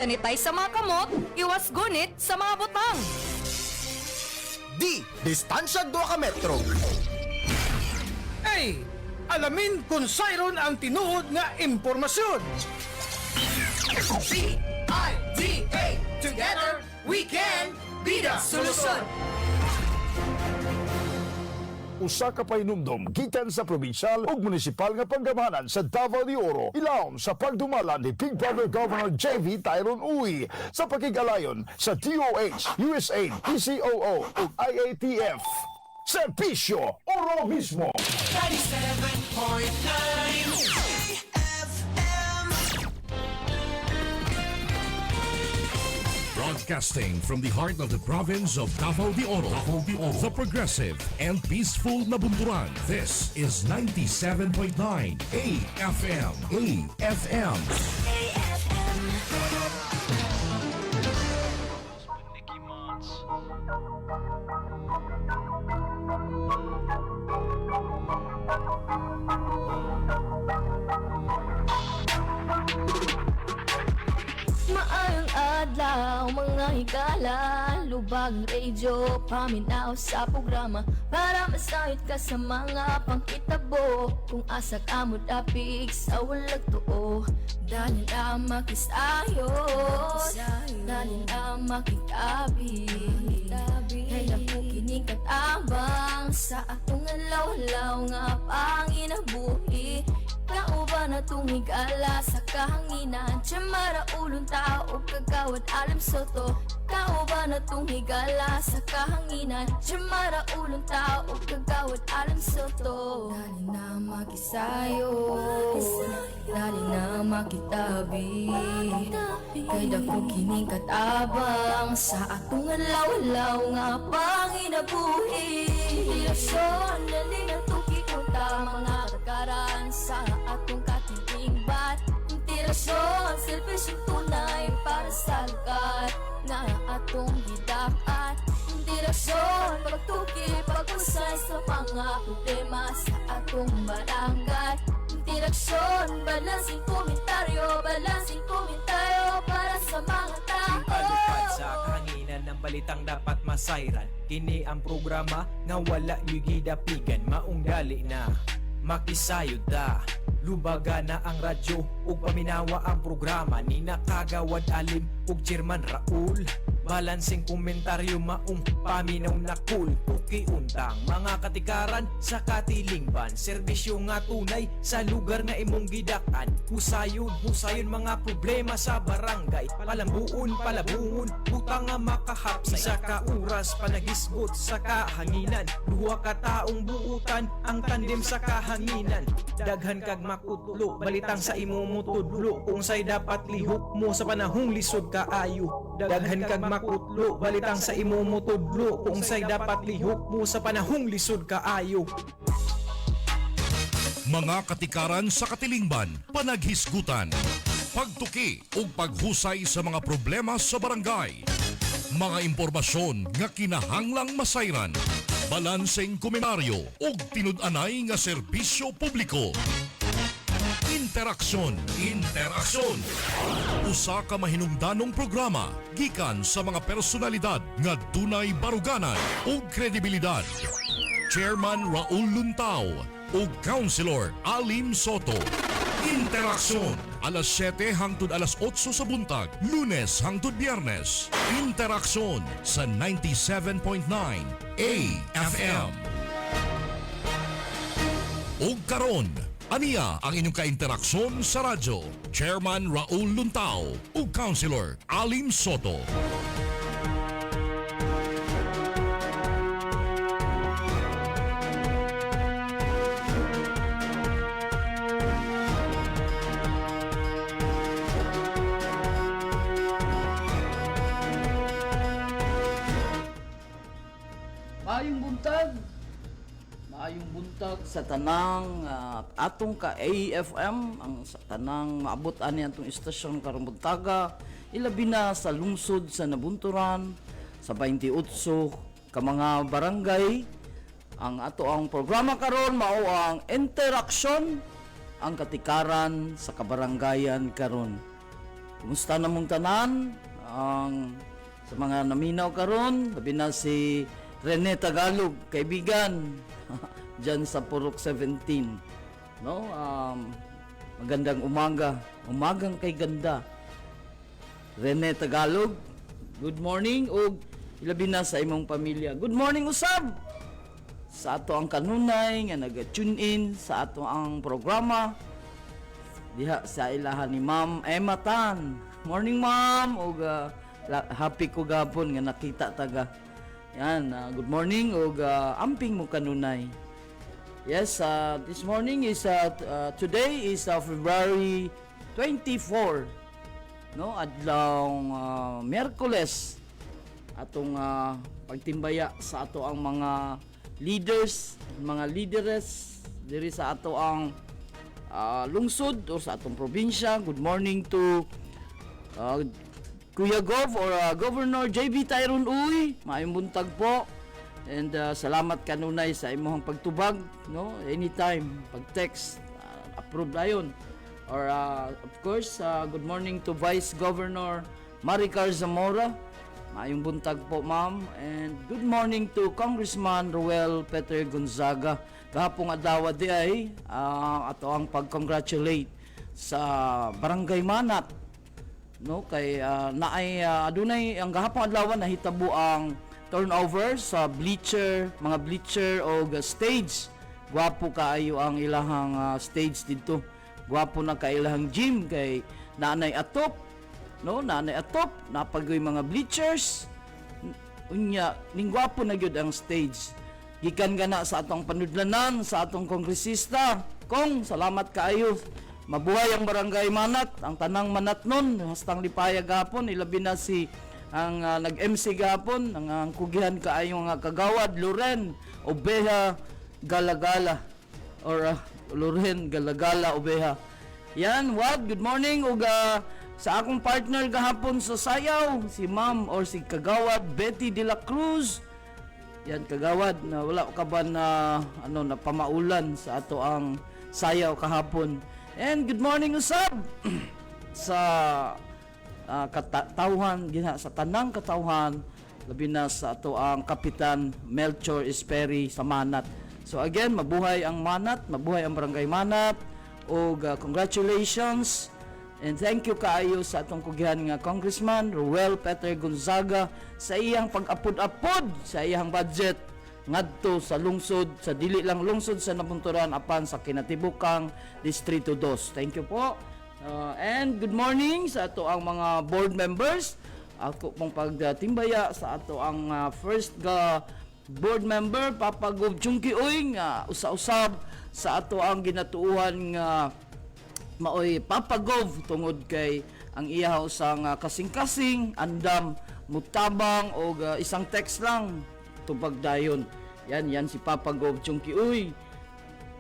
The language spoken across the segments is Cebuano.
Sanitize sa mga kamot, iwas gunit sa mga butang. D. Distansya 2 ka metro. A. Alamin kung sayron ang tinuod nga impormasyon. C I D A. Together we can be the Solusyon. Usa ka pahinumdom gikan sa probinsyal ug munisipal nga panggamhanan sa Davao de Oro, ilawom sa pagdumala ni Big Brother Governor JV Tyron Uy sa pakig-alayon sa DOH, USAID, PCOO ug IATF. Serbisyo Oro mismo. 97.9 Broadcasting from the heart of the province of Davao de Oro, Davao de Oro, the progressive and peaceful Nabunturan. This is 97.9 AFM. AFM. Nicky Mons. Maayong adlaw, mga higala. Lubag radio, paminaw sa programa para masayod ka sa mga pangkitabo. Kung asa ka mo dapig sa walag tuo. Dali na makisayod, dali na makitabi. Kay dako kining katabang sa atong alaw-alaw nga panginabuhi. Kauban na tong higala sa kahanginan, Tsamara ulong tao kagawad alam soto. Kauban na tong higala sa kahanginan, Tsamara ulong tao kagawad alam soto. Dali na makisayo, dali na makitabi. Kay dako kining katabang sa atong alaw-alaw nga panginabuhi. Direksyon, dali na tuki unta mga kagaran sa atong katilingban. Intirasyon, serbisyong tunay para sa lugar nga atong gidakan. Intirasyon, pagtuki, pag-usay sa mga problema sa atong barangay. Interaksyon, balansing komentaryo para sa mga tao. Palupad sa kahanginan ng balitang dapat masayran. Kini ang programa nga wala yu'y gidapigan. Maong dali na, makisayod ta. Lubaga na ang radyo ug paminawa ang programa ni Nakagawad Alim ug Chairman Raul. Balansing komentaryo, maong paminaw na cool. Tuki untang mga katikaran sa katilingban. Serbisyo nga tunay sa lugar nga imong gidakan. Husayon, husayon mga problema sa barangay. Palambuon, palabungon, butang nga makahapsay. Sa ka oras panagisgot sa kahanginan. Duha ka taong buutan ang tandem sa kahanginan. Daghan kag makutlo, balitang sa imo mutudlo kung say dapat lihok mo sa panahong lisod kaayo. Daghan kag makutlo, balitang sa imo mutudlo kung say dapat lihok mo sa panahong lisod kaayo. Mga katikaran sa katilingban, panaghisgutan, pagtuki ug paghusay sa mga problema sa barangay. Mga impormasyon nga kinahanglang masayran, balanseng komentaryo ug tinud-anay nga serbisyo publiko. Interaksyon, interaksyon. Usa ka mahinungdanong programa gikan sa mga personalidad nga dunay baruganan ug kredibilidad. Chairman Raul Luntao ug Councilor Alim Soto. Interaksyon, alas 7 hangtod alas 8 sa buntag, Lunes hangtod Biyernes. Interaksyon sa 97.9 AFM. Ug karon, aniya ang inyong kainteraksyon sa radyo, Chairman Raul Luntao ug Councilor Alim Soto. Maayong buntag. Maayong buntag sa tanang atong ka AFM, ang sa tanang maabot ani atong istasyon karong buntaga, ilabi na sa lungsod sa Nabunturan, sa 28 ka mga barangay. Ang ato ang programa karon mao ang Interaksyon, ang katikaran sa kabaranggayan karon. Kumusta na mong tanan? Ang sa mga naminaw karon, labi na si Rene Tagalog, kaibigan, dyan sa Purok 17. No? Magandang umaga. Umagang kay ganda. Rene Tagalog, good morning ug ilabi na sa imong pamilya. Good morning usab sa ato ang kanunay nga naga-tune in sa ato ang programa diha sa ilahan ni Ma'am Emma Tan. Morning, Ma'am, ug happy ko gapon nga nakita taga. Yan, good morning ug amping mo kanunay. Yes, this morning is today is February 24, no? Adlawng Miyerkules, atong pagtimbaya sa ato ang mga leaders, mga leaders diri sa ato ang lungsod o sa atong probinsya. Good morning to Kuya Gov or Governor JB Tyron Uy. Maayong buntag po. And salamat kanunay sa imong pagtubag, no? Anytime pag text, approve ayon. Or of course, good morning to Vice Governor Maricar Zamora. Maayong buntag po, ma'am. And good morning to Congressman Ruel Peter Gonzaga. Gahapong adlaw di ay ato ang pag-congratulate sa Barangay Manat, no, kay naay adunay ang gahapong adlaw nahitabo ang turnover sa bleacher, mga bleacher o stage. Gwapo kaayo ang ilahang stage didto. Gwapo na kay ilahang gym kay naanay atop, no, naanay atop, napagoy mga bleachers. Unya ning gwapo na gyud ang stage gikan gana sa atong panudlanan sa atong kongresista. Kong, salamat kaayo. Mabuhay ang Barangay Manat, ang tanang Manat nun hastang lipaya gapon, ilabi na si ang nag-MC gapon, ang kugihan kaayo nga kagawad Loren Obeha Galagala or Loren Galagala Obeha. Yan, what? Good morning ug sa akong partner gahapon sa sayaw, si Ma'am or si Kagawad Betty de la Cruz. Yan, kagawad, na wala ka ba na ano na pamaulan sa ato ang sayaw kahapon? And good morning usab sa katawhan gina sa tanang katawhan, labi na sa ato ang Kapitan Melchor Esperi sa Manat. So again, mabuhay ang Manat, mabuhay ang Barangay Manat ug congratulations and thank you kaayo sa atong kugihan nga Congressman Ruel Peter Gonzaga sa iyang pag-apod-apod sa iyang budget ngadto sa lungsod, sa dili lang lungsod sa Nabunturan apan sa kinatibukang Distrito 2. Thank you po. And good morning sa ato ang mga board members. Ako pong pagtimbaya sa ato ang first ga board member, Papa Gov Chungki Uy, nga usa-usab sa ato ang ginatuuhan nga maoy Papa Gov tungod kay ang iya usang kasing-kasing andam mutabang og isang text lang tubag dayon. Yan, yan si Papa Gov Chungki Uy.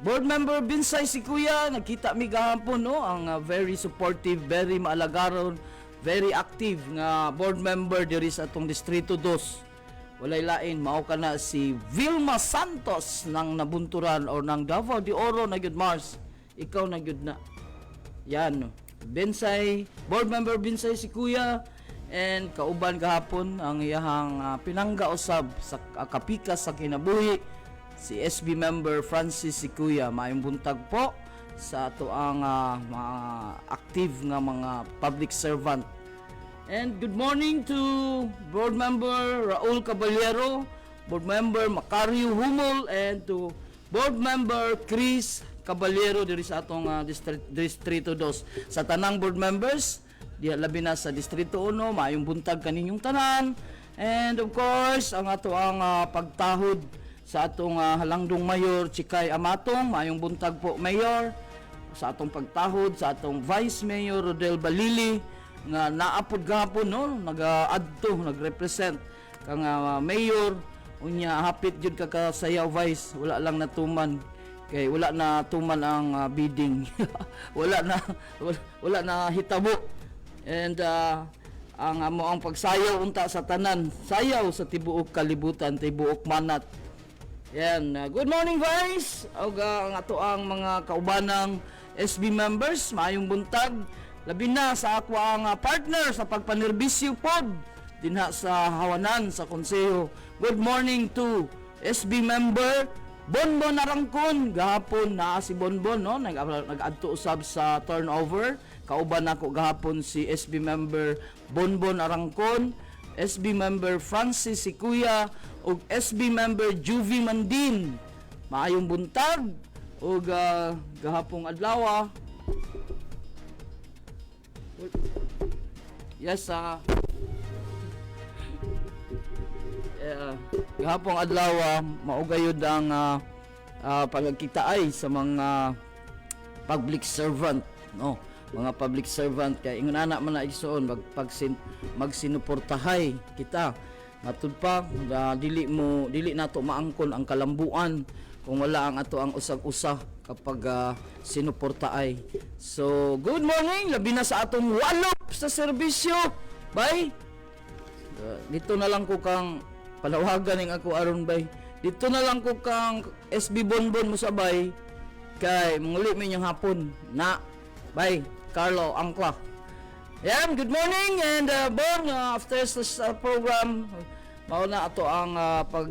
Board member Binsay si Kuya, nagkita mi gahapon, no, ang very supportive, very maalagaron, very active nga board member diri sa atong Distrito 2. Walay lain, mao ka na si Vilma Santos ng Nabunturan or ng Davao de Oro na gyud, Mars. Ikaw na gyud na. Yan. Bensay, board member Binsay si Kuya and kauban gahapon ang iyahang pinangga usab sa kapikas sa kinabuhi, si SB member Francis si Kuya. Maayong buntag po sa ato ang mga active nga mga public servant. And good morning to board member Raul Caballero, board member Macario Humol and to board member Chris Caballero diri sa atong Distrito 2. Sa tanang board members, diha labi na sa Distrito 1, maayong buntag kaninyong tanan. And of course, ang ato ang pagtahod sa atong halangdong Mayor Chikay Amatong, maayong buntag po, Mayor. Sa atong pagtahod sa atong Vice Mayor Rodel Balili nga naapod gahapon, no, naga-adto, nagrepresent kang mayor. Unya hapit jud ka kasayaw, Vice, wala lang natuman kay wala na tuman ang bidding, wala na wala, wala na hitabo. And ang amo ang pagsayaw unta sa tanan sayaw sa tibuok kalibutan, tibuok Manat yan. Good morning, Vice. Og ang ato ang mga kaubanang SB members, maayong buntag. Labi na sa ako ang partner sa pagpanerbisyo pod dinha sa Hawanan sa konseho. Good morning to SB member Bonbon Arangkon. Gahapon naa si Bonbon, no, nag-adto usab sa turnover. Kauban nako gahapon si SB member Bonbon Arangkon, SB member Francis Sikuya ug SB member Juvie Mandin. Maayong buntag ug gahapong adlaw. Yes, yeah. Gahapong adlaw, mao gayud ang pagkitaay sa mga public servant, no, mga public servant, kay ingon ana man na, igsoon, magsinuportahay kita matud pa na dili nato maangkon ang kalambuan kung wala ang ato ang usag-usa kapag sinuportaay. So good morning labi na sa atong walop sa serbisyo bay. Dito na lang ko kang panawagan ning ako aron, bay. Dito na lang ko kang SB Bonbon mo sabay kay manguli mi niyang hapon na, bay Carlo Angkla. Yan, good morning and Bon, after sa program mao na ato ang pag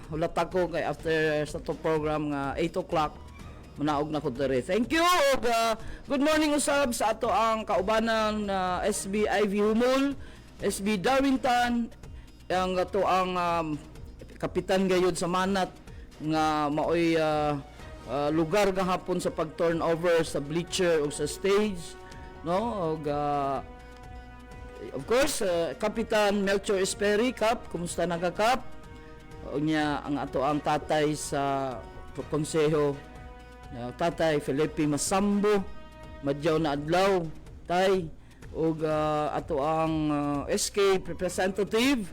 hulat ko kay after sa to program nga 8 o'clock manaog na ko diri. Thank you ug good morning usab sa ato ang kaubanan na SB Ivy Humul, SB Darwin Tan, ang ato ang kapitan gayud sa Manat nga maoy lugar gahapon sa pag turnover sa bleacher o sa stage, no, ug of course, Kapitan Melchor Esperi. Kap, kumusta na ka, Kap? Unya ang ato ang tatay sa konseho, Tatay Felipe Masambo. Madyaw na adlaw, tay. Ug ato ang SK representative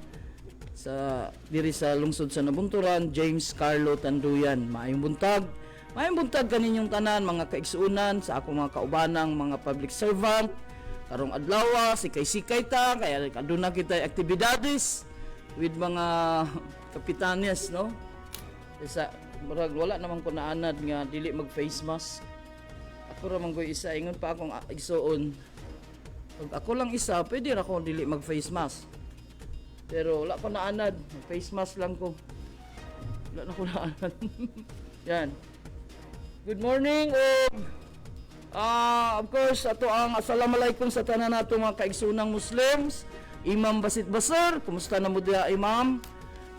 sa diri sa lungsod sa Nabunturan, James Carlo Tanduyan. Maayong buntag. Maayong buntag kaninyong tanan, mga kaigsuonan, sa akong mga kaubanang mga public servant. Karong adlaw, sikay-sikay ta kaya aduna kita aktibidades with mga kapitanes, no. Sa murag wala naman ko naanad nga dili mag face mask. Ako ra man ko'y isa, ingon pa akong igsuon. Pag ako lang isa, pwede ra ko dili mag face mask. Pero wala ko naanad, face mask lang ko. Wala na ko naanad. Yan. Good morning ug of course ato ang assalamualaikum sa tanan nato mga kaigsuonang Muslims. Imam Basit Basar, kumusta na mo diha, Imam?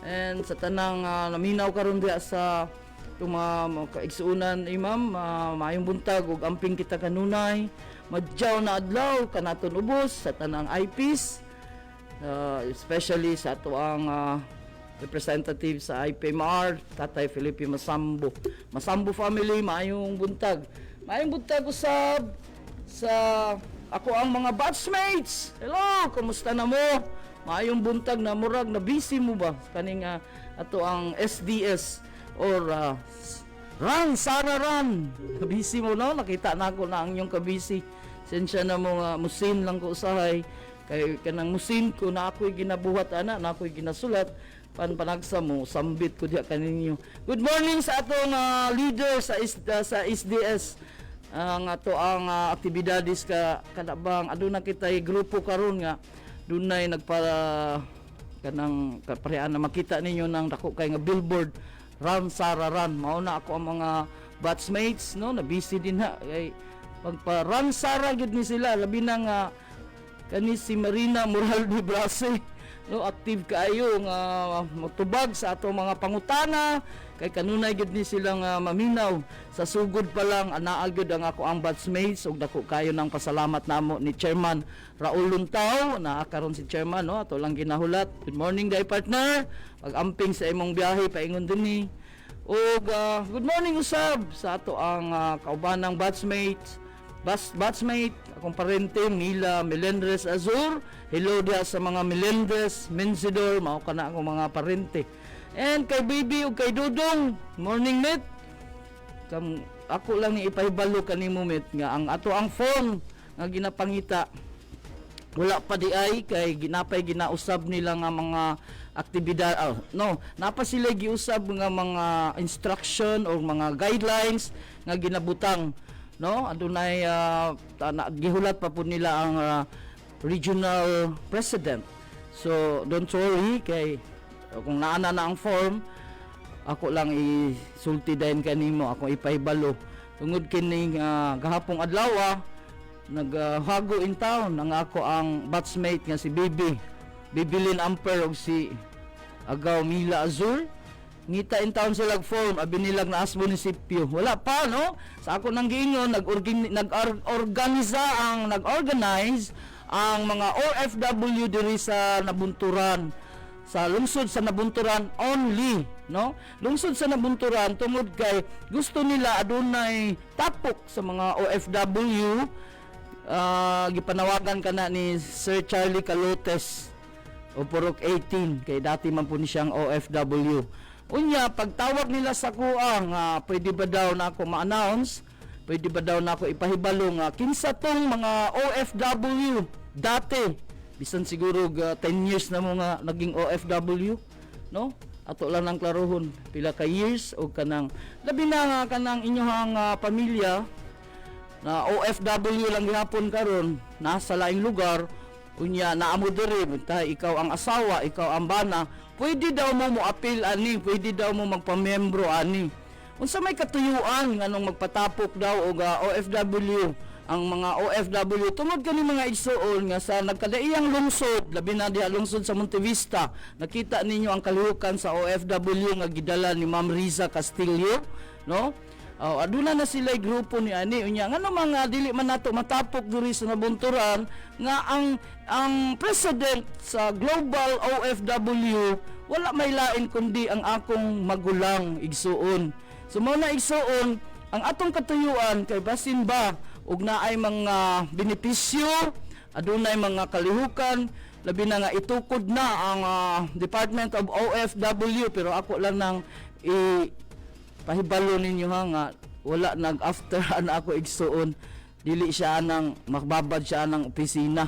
And sa tanang naminaw karon diha sa itong mga kaigsuonan, Imam, maayong buntag ug amping kita kanunay. Madyaw na adlaw kanaton ubos sa tanang IPs. Especially sa ato ang representative sa IPMR, Tatay Felipe Masambo. Masambo family, maayong buntag. Maayong buntag usab sa ako ang mga batchmates. Hello, kumusta na mo? Maayong buntag na murag na busy mo ba kaning ato ang SDS or Run, Sara, run. Busy mo, no? Nakita na ako na ang inyong kabisi. Sensya na mo nga musin lang ko usahay. Kay kanang musin ko na ako'y ginabuhat ana, na ako'y ginasulat pan panagsa mo sambit ko diha kaninyo. Good morning sa atong leader sa SDS, ang ato ang aktibidades ka kada bang aduna kitay grupo karon nga dunay nagpa kanang kaparehan na makita ninyo ng dako kay nga billboard, "Run Sara Run." Mao na ako ang mga batchmates, no, na busy din ha kay pagpa Run Sara gyud ni sila, labi na nga kani si Marina Moraldi Brase, no, active kaayo nga motubag sa ato mga pangutana kay kanunay gyud ni sila nga maminaw sa sugod pa lang. Anaa gyud ang ako ang batchmates ug dako kayo ng pasalamat namo ni Chairman Raul Luntao. Naa karon si Chairman, no, ato lang ginahulat. Good morning day, partner, pag-amping sa imong biyahe paingon dinhi. Ug good morning usab sa ato ang kaubanang batchmates, batchmate, akong parente Mila Melendres Azur. Hello diha sa mga Melendres, Mensidor, mao kana akong mga parente. And kay Baby ug kay Dudong, morning, mate. Kam ako lang ni ipahibalo kanimo, mate, nga ang ato ang phone nga ginapangita wala pa di ay kay ginapay ginausab nila nga mga aktibidad, oh, no, napa sila giusab nga mga instruction or mga guidelines nga ginabutang. no? Adunay gihulat pa po nila ang regional president. So don't worry kay kung naana na ang form, ako lang isulti dayon kanimo, ako ipahibalo tungod kini gahapong adlaw naghago in town ang ako ang batchmate nga si Bibi Bibilin Amper og si Agaw Mila Azul. Ngita in town sila og form, abi nilag na as munisipyo. Wala pa, no? Sa ako nang giingon, nag-organisa ang nag-organize ang mga OFW diri sa Nabunturan, sa lungsod sa Nabunturan only, no? Lungsod sa Nabunturan tungod kay gusto nila adunay tapok sa mga OFW. Gipanawagan kana ni Sir Charlie Calotes o Purok 18 kay dati man po ni siyang OFW. Unya, pagtawag nila sa kuha nga pwede ba daw na ako ma-announce, pwede ba daw na ako ipahibalo nga kinsa tong mga OFW dati, bisan siguro 10 years na mo nga naging OFW, no? Ato lang ang klarohon pila ka years o kanang labi na nga kanang inyong pamilya na OFW lang gihapon karon nasa laing lugar, unya naa mo diri, ta ikaw ang asawa, ikaw ang bana, pwede daw mo mo-appeal ani, pwede daw mo magpamembro ani. Unsa may katuyuan nganong magpatapok daw og OFW ang mga OFW? Tungod kani, mga igsuon, nga sa nagkadaiyang lungsod, labi na diha lungsod sa Montevista, nakita ninyo ang kalihukan sa OFW nga gidala ni Ma'am Riza Castillo, no? Oh, aduna na sila grupo ni ani. Unya ngano mga dili man nato matapok diri sa Nabunturan nga ang president sa Global OFW wala may lain kundi ang akong magulang, igsuon. So mao na, igsuon, ang atong katuyuan kay basin ba ug naay mga benepisyo, adunay mga kalihukan, labi na nga itukod na ang Department of OFW. Pero ako lang nang i pahibalo ninyo ha nga wala nag after ana ako, igsuon. Dili siya anang magbabad siya anang opisina.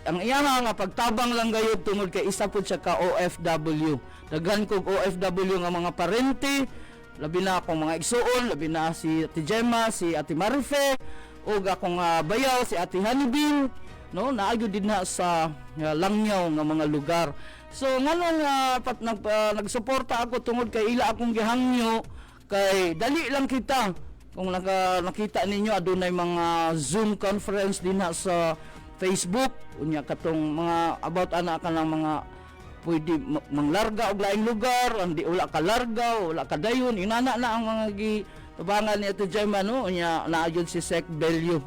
Ang iya nga pagtabang lang gayud tungod kay isa pud siya ka OFW. Daghan kog OFW nga mga parente, labi na akong mga igsuon, labi na si Ate Gemma, si Ate Marife ug akong bayaw si Ate Honeybee, no? Naagyo din na sa Langyaw nga mga lugar. So nganong nagsuporta ako? Tungod kay ila akong gihangyo kay dali lang kita. Kung nakita ninyo, adunay mga Zoom conference din na sa Facebook. Unya katong mga about ana ka ng mga pwede manglarga og laing lugar, ang di wala ka larga, wala ka dayon, inana na ang mga gi tabangan ni Ate Gemma, no? Unya naa gyud si Sec Bello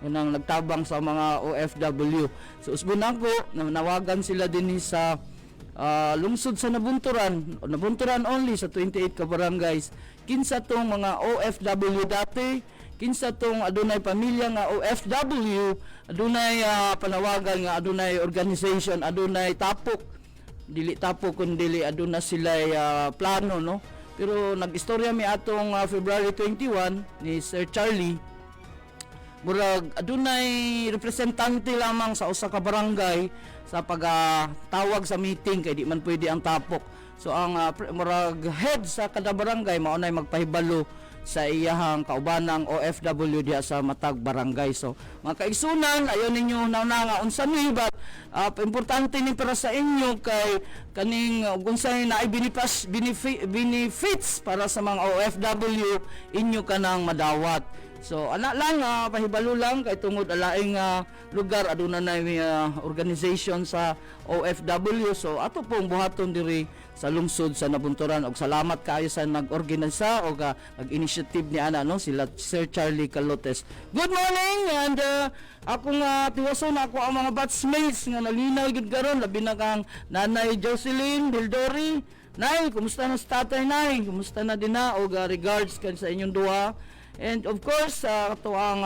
unang nagtabang sa mga OFW. So usbon ako, nawagan sila din sa lungsod sa Nabunturan, Nabunturan only, sa 28 ka barangays. Kinsa tong mga OFW dati, kinsa tong adunay pamilya nga OFW, adunay panawagan nga adunay organization, adunay tapok, dili tapok kun dili aduna sila plano, no? Pero nag-istorya mi atong February 21 ni Sir Charlie, murag adunay representante lamang sa usa ka barangay sa pagtawag sa meeting kay di man pwede ang tapok. So ang murag head sa kada barangay mao nay magpahibalo sa iyahang kaubanang OFW diha sa matag barangay. So mga kaigsunan, ayo ninyo na nga unsa ni, but importante ni para sa inyo kay kaning unsay naay benefits para sa mga OFW, inyo kanang madawat. So ana lang, pahibalo lang kay tungod alaing lugar aduna na may organization sa OFW. So ato pong buhaton diri sa lungsod sa Nabunturan og salamat kaayo sa nag-organisa og nag-initiative ni ana, no, sila Sir Charlie Calotes. Good morning and akong tiwason ako ang mga batchmates nga nalinaw gid karon, labi na kang Nanay Jocelyn Dildori. Nay, kumusta na sa tatay, Nay? Kumusta na din na? Og regards kan sa inyong duha. And of course, ato ang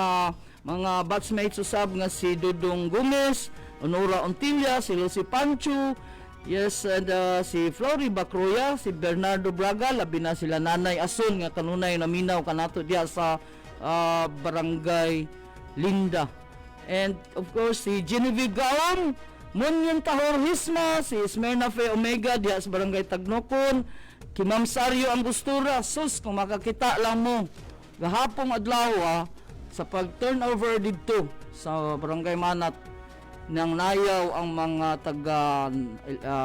mga batchmates usab nga si Dudong Gomez, Honora Ontilla, si Lucy Pancho, yes, and si Flory Bacroya, si Bernardo Braga, labi na sila Nanay Asun nga kanunay naminaw kanato diha sa Barangay Linda. And of course, si Genevieve Gaon, Munyon Tahor Hisma, si Esmerna Fe Omega diha sa Barangay Tagnokon, ki Ma'am Sario Angostura, sus, kung makakita lang mo. Gahapong adlaw sa pag turnover didto sa Barangay Manat, nang nayaw ang mga taga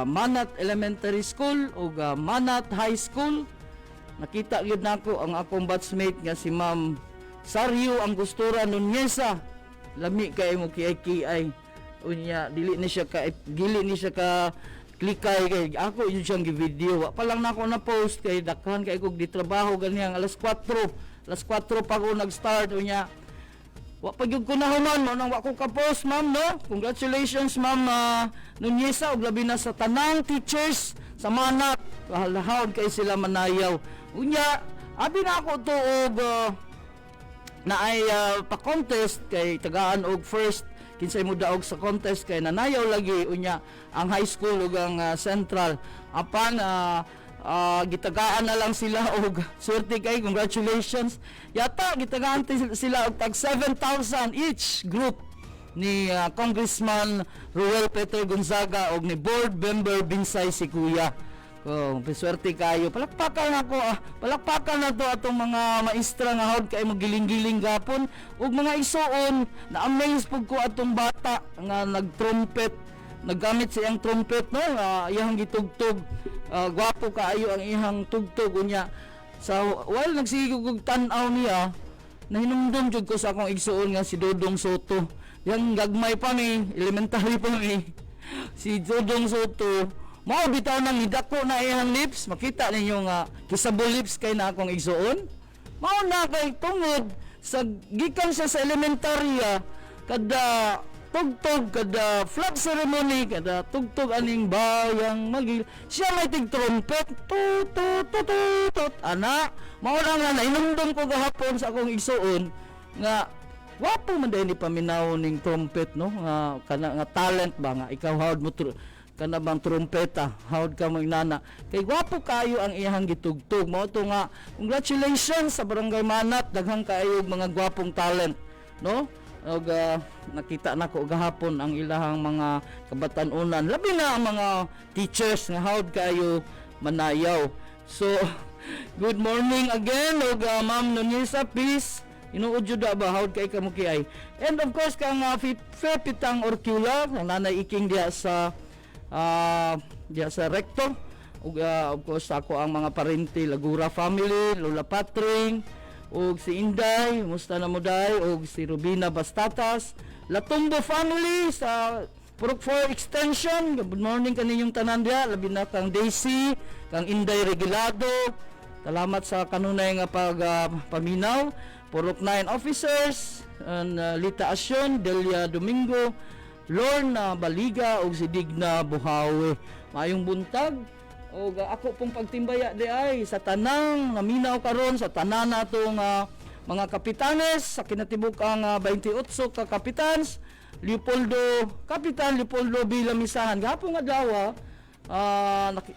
Manat Elementary School ug Manat High School. Nakita gyud nako ang akong batchmate nga si Ma'am Saryo Angostura Nuneza. Lami kay mo kiay-kiay. Unya dili ni siya ka dili ni siya ka klikay kay ako yun siyang gi-video. Wa pa lang nako na post kay daghan kay kog di trabaho ganiyang alas 4. Alas 4 pa ko nag-start, unya wa pa gyud ko nahuman, mao nang wa ko ka-post, ma'am, no. Congratulations, Ma'am Nuneza, ug labi na sa tanang teachers sa Manat. Hawd kay sila manayaw. Unya abi na ako to og na ay pa-contest kay tagaan og first, kinsay mo daog sa contest kay nanayaw lagi unya ang high school ug ang central, apan gitagaan na lang sila og swerte kay congratulations. Yata gitagaan sila og tag 7,000 each group ni Congressman Ruel Peter Gonzaga og ni board member Binsay si Kuya. Oh, swerte kayo. Palakpakan ako ah. Palakpakan na to atong mga maestra nga hawd kay mo giling-giling gapon ug mga igsuon. Na amaze pud ko atong bata nga nagtrumpet, naggamit sa iyang trumpet, no, iyang gitugtog. Gwapo kaayo ang iyang tugtog. Unya sa while nagsige kog tan-aw niya, nahinumdum jud ko sa akong igsuon nga si Dodong Soto. Yang gagmay pa mi, elementary pa mi. Si Dodong Soto, mao bitaw nang hidako na iyang lips, makita ninyo nga kissable lips kay na akong igsuon. Mao na kay tungod sa gikan siya sa elementarya, kada tugtog, kada flag ceremony, kada tugtog aning "Bayang Magil", siya may tig trumpet, tut tut tut tut tut ana. Mao na nga nainumdum ko gahapon sa akong igsuon nga wapo man diay ni paminaw ning trumpet, no, nga kana nga talent ba nga ikaw hawd mo kana bang trumpeta, hawd ka magnana kay gwapo kayo ang iyang gitugtog. Mao to nga congratulations sa Barangay Manat, daghang kaayo og mga gwapong talent, no. Og nakita nako gahapon ang ilahang mga kabatan-unan, labi na ang mga teachers nga hawd kaayo manayaw. So good morning again og Ma'am Nunisa, peace. Inuod jud ba, hawd kay kamo kiay. And of course kang Fepitang Orcula, ang Nanay Iking diha sa rector ug of course ako ang mga parente, Lagura family, Lola Patring ug si Inday, musta na mo, Day, ug si Rubina Bastatas, Latumbo family sa Purok 4 Extension. Good morning kaninyong tanan diha, labi na kang Daisy, kang Inday Regelado. Salamat sa kanunay nga pag paminaw. Purok 9 officers and Lita Asyon, Delia Domingo, Lorna Baliga ug si Digna Buhawe. Maayong buntag. Og ako pong pagtimbaya di ay sa tanang naminaw karon, sa tanan natong mga kapitanes sa kinatibuk-ang 28 ka kapitans. Leopoldo, Kapitan Leopoldo B. Lamisahan, gahapon adlaw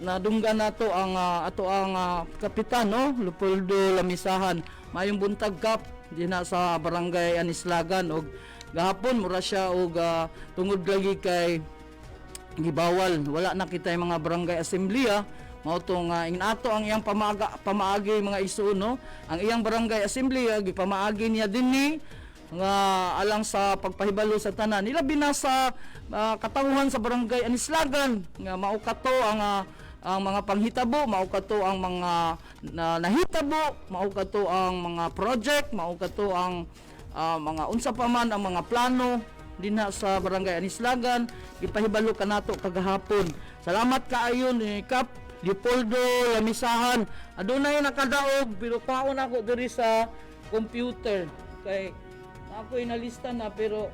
nadunggan nato ang ato ang kapitan, no, Leopoldo Lamisahan. Maayong buntag, Kap, dinha sa Barangay Anislagan. Og gahapon mura siya og tungod lagi kay gibawal, wala na kita yung mga barangay assembly mao to nga inato ang iyang pamaagi, mga igsuon, no. Ang iyang barangay assembly gipamaagi niya dinhi nga alang sa pagpahibalo sa tanan, ilabi na sa katawhan sa Barangay Anislagan, nga mao kato ang mga panghitabo, mao kato ang mga nahitabo, mao kato ang mga project, mao kato ang mga unsa pa man ang mga plano dinha sa Barangay Anislagan, gipahibalo kanato kagahapon. Salamat kaayo ni Kap Leopoldo Lamisahan. Adunay nakadaog pero kwaon ako diri sa computer kay ako'y nalista na pero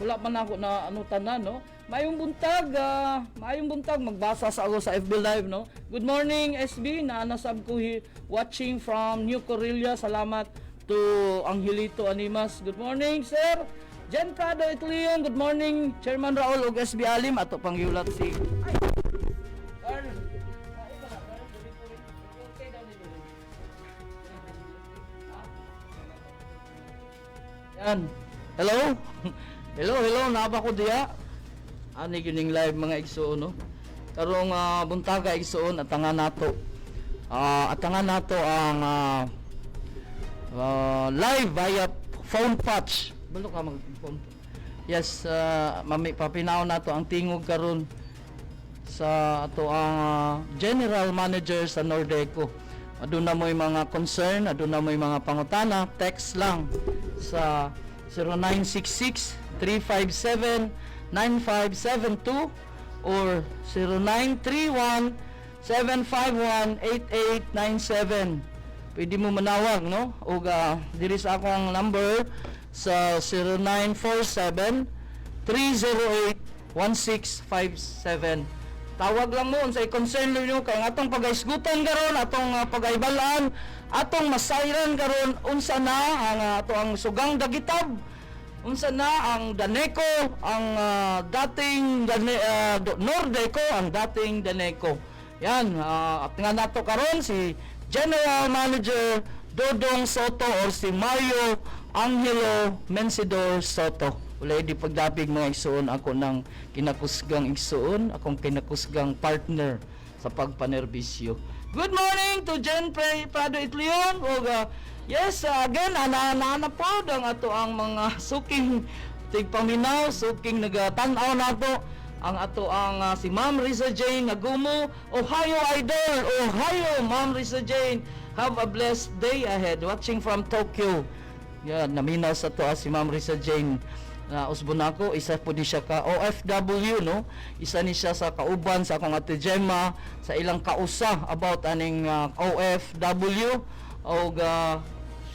wala man ako na ano tanan, no. Maayong buntag, maayong buntag. Magbasa sa ako sa FB Live, no. Good morning, SB, na nasab ko watching from New Corelia. Salamat to Angelito Animas. Good morning, sir. Jen Prado Itlion, good morning, Chairman Raul ug SB Alim. Ato pang giulat si Ay, Carl. Ay, ba, Carl? Okay daw ni Duri. Yan. Hello? Hello, hello, naa ba ko diya? Ani kining live, mga igsuon, no. Karong buntaga, igsuon, atangan nato. Atangan nato ang Live via phone patch. Balo ka mag phone. Yes, mami papinaw nato ang tingog karon sa ato ang general manager sa Nordeco. Aduna mo'y mga concern, aduna mo'y mga pangutana, text lang sa 0966 357 9572 or 0931 751 8897. Pwede mo manawag, no? O diri sa akong number sa 0947 308 1657. Tawag lang mo unsay concern ninyo kay ang atong pagaisgutan karon, atong pagaibalaan, atong masayran karon unsa na ang ato ang sugang dagitab, unsa na ang Daneco, ang dating Nordeco, ang dating Daneco. Yan, at nga nato karon si General Manager Dodong Soto or si Mario Angelo Mensidor Soto. Wala di pagdapig, mga igsuon, ako ng kinakusgang igsuon, akong kinakusgang partner sa pagpanerbisyo. Good morning to Jen Prado Itlion. Og yes, again, ana na po ang ato ang mga suking tigpaminaw, suking nagatan-aw nato ang ato ang si Ma'am Risa Jane Nagumo. Ohio Idol, Ohio, Ma'am Risa Jane. Have a blessed day ahead. Watching from Tokyo. Yan, naminaw sa to si Ma'am Risa Jane na usbon ako, isa po ni siya ka OFW, no? Isa ni siya sa kauban sa akong Ate Gemma sa ilang kausa about aning OFW og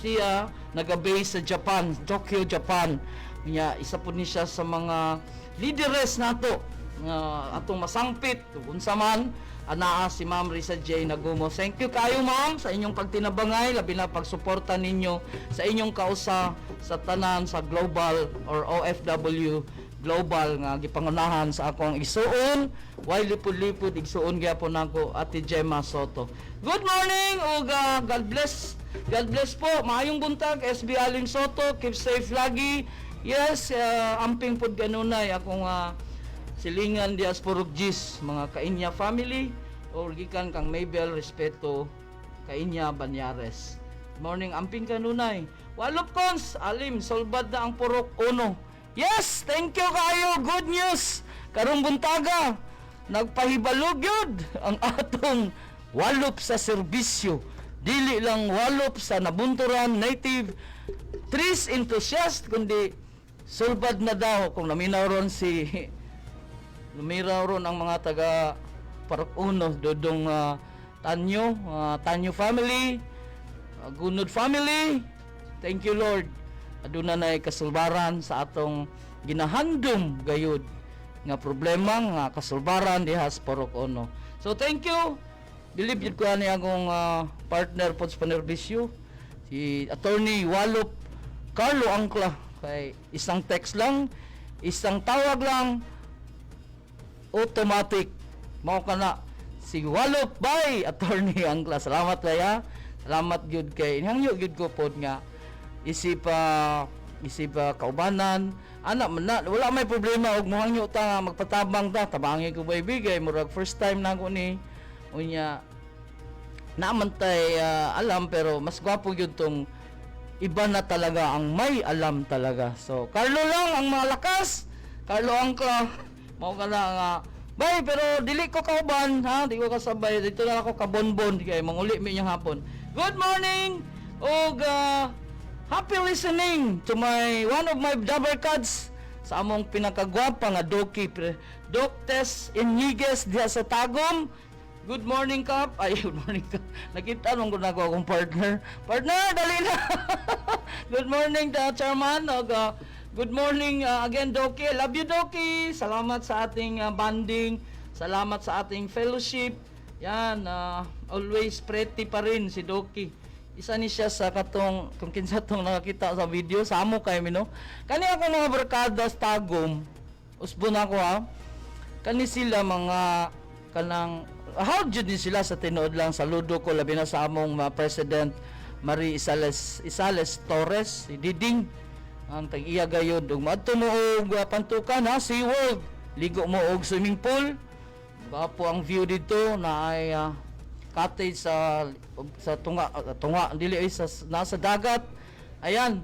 siya naga-base sa Japan, Tokyo, Japan. Nya isa po ni siya sa mga leaders nato nga atong masangpit unsa man anaa si Ma'am Risa J. Nagumo. Thank you kayo, ma'am, sa inyong pagtinabangay, labi na pagsuporta ninyo sa inyong kausa sa tanan sa global or OFW global nga gipangunahan sa akong igsuon, way lipod-lipod igsuon gyapon nako, Ate Gemma Soto. Good morning ug God bless. God bless po. Maayong buntag, SB Aling Soto, keep safe lagi. Yes, amping pod kanunay akong silingan dias Purok Gis, mga Kainya family or gikan kang Mabel Respeto Kainya Banyares. Morning, amping kanunay. Walop cons, alim solbad na ang Purok Uno. Yes, thank you kayo. Good news. Karong buntaga, nagpahibalog yun ang atong walop sa serbisyo. Dili lang walop sa Nabunturan Native Trees Enthusiast kundi sulbad na daw. Kung naminaw ron si lumiraw ron ang mga taga Purok Uno, Dodong Tanyo, Tanyo family, Gunod family. Thank you, Lord. Aduna na kasulbaran sa atong ginahandom gayud nga problema nga kasulbaran diha sa Purok Uno. So thank you. Bilib jud ko ani akong partner pod sa panerbisyo, si Attorney Walop Carlo Angkla, kay isang text lang, isang tawag lang, automatic mao kana si Walop by Attorney Angkla. Salamat kaya. Salamat gyud kay hangyo gyud ko pod nga isip isip kaubanan ana man na wala may problema og mohangyo ta nga magpatabang ta, tabangi ko baby kay murag first time na ako ni. Unya naaman tay alam, pero mas gwapo gyud tong iba na talaga ang may alam talaga. So Carlo lang ang malakas, Carlo Angkla, mao ka na nga bay, pero dili ko kauban ha, di ko kasabay dito na ako kabonbon kay manguli mi niyang hapon. Good morning ug happy listening to my one of my double cards sa among pinakagwapa nga Doki pre Doc Tess Iniguez diha sa Tagum. Good morning, Kap. Ay, good morning, Kap. Nakita nung ko na akong partner. Partner, dali na. Good morning, the chairman. Og, good morning again, Doki. I love you, Doki. Salamat sa ating bonding. Salamat sa ating fellowship. Yan, always pretty pa rin si Doki. Isa ni siya sa katong, kung kinsa tong nakakita sa video, sa amo kay mi, no? Kani ako mga barkada sa Tagum, usbon ako ha, kani sila mga kanang how jud ni sila sa tinuod lang. Saludo ko labi na sa among mga President Marie Isales Isales Torres, si Diding, ang tag iya gayud. Ug maadto mo og pantukan ha, Sea World, ligo mo og swimming pool, gwapo ang view dito na ay cottage sa tunga, tunga dili ay sa nasa dagat. Ayan.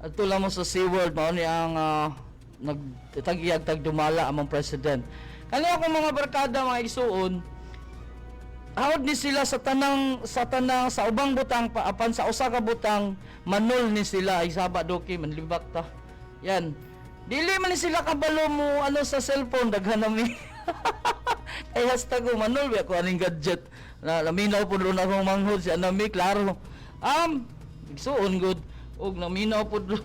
Adto lang mo sa SeaWorld, mao ni ang nagtagiyag tagdumala among president. Kani akong mga barkada, mga igsuon, hawod ni sila sa tanang sa ubang butang pa, apan sa usa ka butang manol ni sila. Ay saba doki, manlibak ta. Yan, dili man ni sila kabalo mo ano sa cellphone. Daghan na mi ay #manol ko aning gadget na naminaw pud ron akong manghod si anami klaro igsuon good og naminaw pud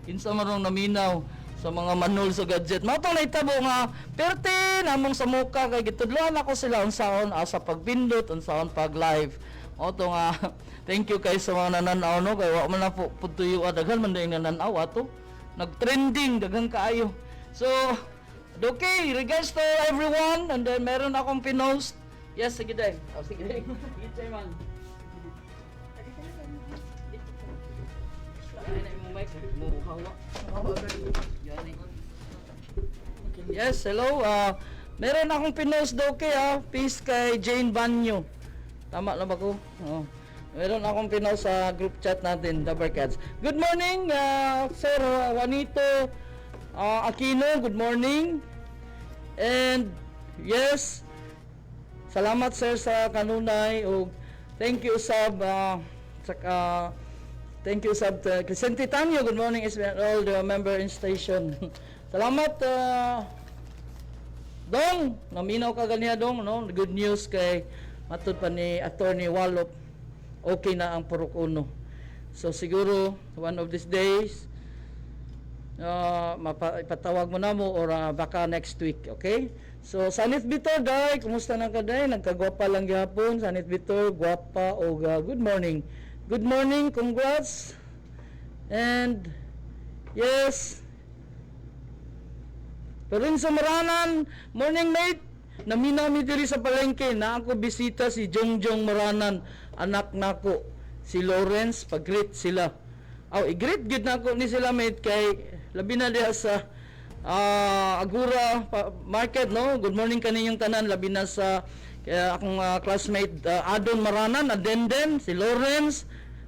kinsa man rong naminaw sa mga manol sa gadget. Mao tong nahitabo nga perte namong sa muka kay gitudloan ako sila unsaon sa pagpindot, unsaon pag live. Mao to nga thank you kay sa mga nananaw, no, kay wa man na po putuyo, daghan man dayong nananaw ato. Nag-trending daghan kaayo. So, okay, regards to everyone, and then meron akong pinost. Yes, sige day. Oh, sige day. Sige, Chairman. Ay, na imong mic, mo hawa. Gani. Yes, hello. Meron akong pinost daw kay peace kay Jane Banyo. Tama na ba ko? Oo. Meron akong pinost sa group chat natin, the Cats. Good morning, Sir Juanito Aquino. Good morning. And yes, salamat, sir, sa kanunay ug thank you sab saka thank you sab Crescente Tanyo. Good morning is all the member in station. Salamat, Dong, naminaw ka ganiya, Dong, no? Good news kay matud pa ni Attorney Wallop, okay na ang Purok Uno. So siguro one of these days ipatawag mo na mo or baka next week, okay? So Sanit Vitor, day, kumusta na ka, day? Nagkagwapa lang gihapon, Sanit Vitor, gwapa og good morning. Good morning, congrats. And yes, Lorenzo Maranan, morning, mate. Naminaw mi diri sa palengke, na ako bisita si Jongjong Maranan, anak nako. Si Lawrence, pag-greet sila. Aw, i-greet gid nako ni sila, mate, kay labi na diha sa Agura Market, no. Good morning kaninyong tanan, labi na sa kaya akong classmate Adon Maranan, Adenden, si Lawrence,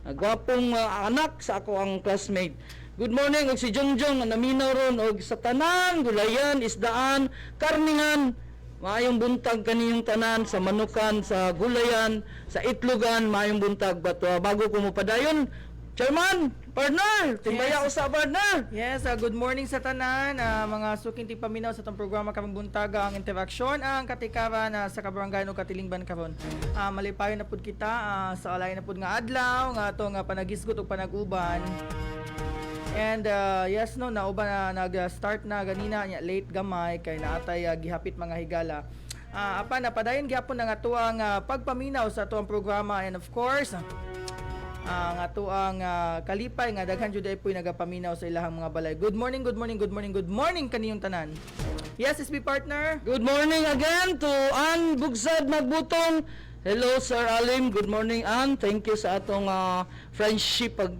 gwapong anak sa ako ang classmate. Good morning og si Jongjong nga naminaw ron og sa tanan gulayan, isdaan, karningan. Maayong buntag kaniyong tanan sa manukan, sa gulayan, sa itlogan, maayong buntag. But bago ko mopadayon, Chairman, partner, timbaya ko sa partner. Yes, good morning sa tanan, mga suking tigpaminaw sa atong programa karong buntaga, ang interaksyon, ang katikaran sa kabarangay ug katilingban karon. Malipayon na pud kita sa alay na pud nga adlaw nga atong panagisgot ug panag-uban. And yes, no, nauban na nag-start na ganina nya late gamay kay naatay gihapit mga higala. Apan napadayon gyapon ang atoang pagpaminaw sa atoang programa and of course ang atoang kalipay nga daghan jud ay po'y nagapaminaw sa ilahang mga balay. Good morning, good morning, good morning, good morning kaniyong tanan. Yes, SB partner. Good morning again to Ann Bugsad Magbutong. Hello, Sir Alim. Good morning, Ann. Thank you sa atong friendship pag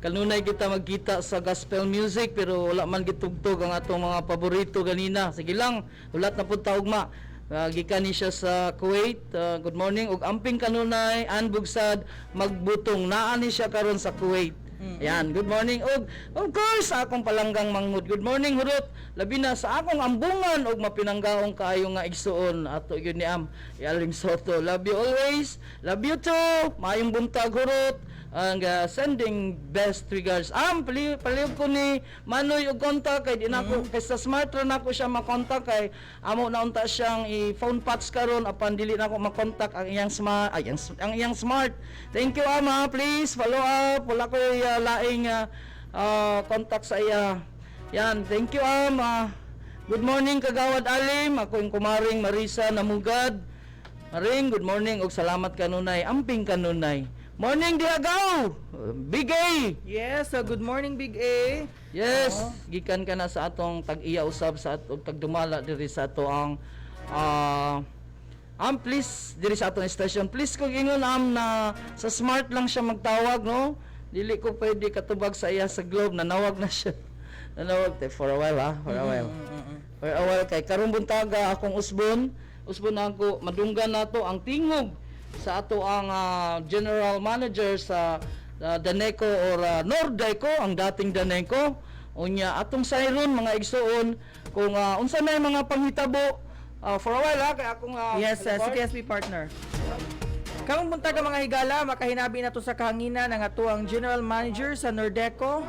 kanunay kita magkita sa gospel music pero wala man gitugtog ang atong mga paborito ganina. Sige lang, hulat na pud ta ugma. Gikan ni siya sa Kuwait. Good morning ug amping kanunay Ann Bugsad Magbutong. Naa ni siya karon sa Kuwait. Yan, good morning. Og of course, sa akong palanggang manghud. Good morning, hurot. Labi na sa akong ambungan og mapinanggaong kaayo nga igsuon ato yun ni Am Yalim Soto. Love you always. Love you too. Maayong buntag, hurot. Ang sending best regards. Am, palihog ko ni Manoy og contact kay di na ako kay sa Smart ra nako siya makontak kay amo na unta siyang i-phone patch karon apan dili na ako makontak ang iyang smart, ay, ang iyang Smart. Thank you, ama. Please follow up. Wala ko laing contact sa iya. Yan, thank you, am. Good morning, Kagawad Alim. Ako yung kumaring Marisa Namugad. Maring, good morning ug salamat kanunay. Amping kanunay. Morning Diagaw. Big A. Yes, good morning, Big A. Yes, gikan ka na sa atong tag-iya usab sa atong tagdumala diri sa ato ang am, please, diri sa atong station. Please kung ingon am na sa Smart lang siya magtawag, no? Dili ko pwede katubag sa iya sa Globe, nanawag na siya. Nanawag te for a while ha, for a while. For a while kay karong buntaga akong usbon, usbon na ako madunggan nato ang tingog Sa ato ang general manager sa Daneco or Nordeco, ang dating Daneco. Unya atong sayron, mga igsuon, kung unsa na yung mga panghitabo for a while ha, kay akong Yes, Alibart. si KSB partner. Karong buntaga, mga higala, makahinabi na to sa kahanginan ang atuang General Manager sa Nordeco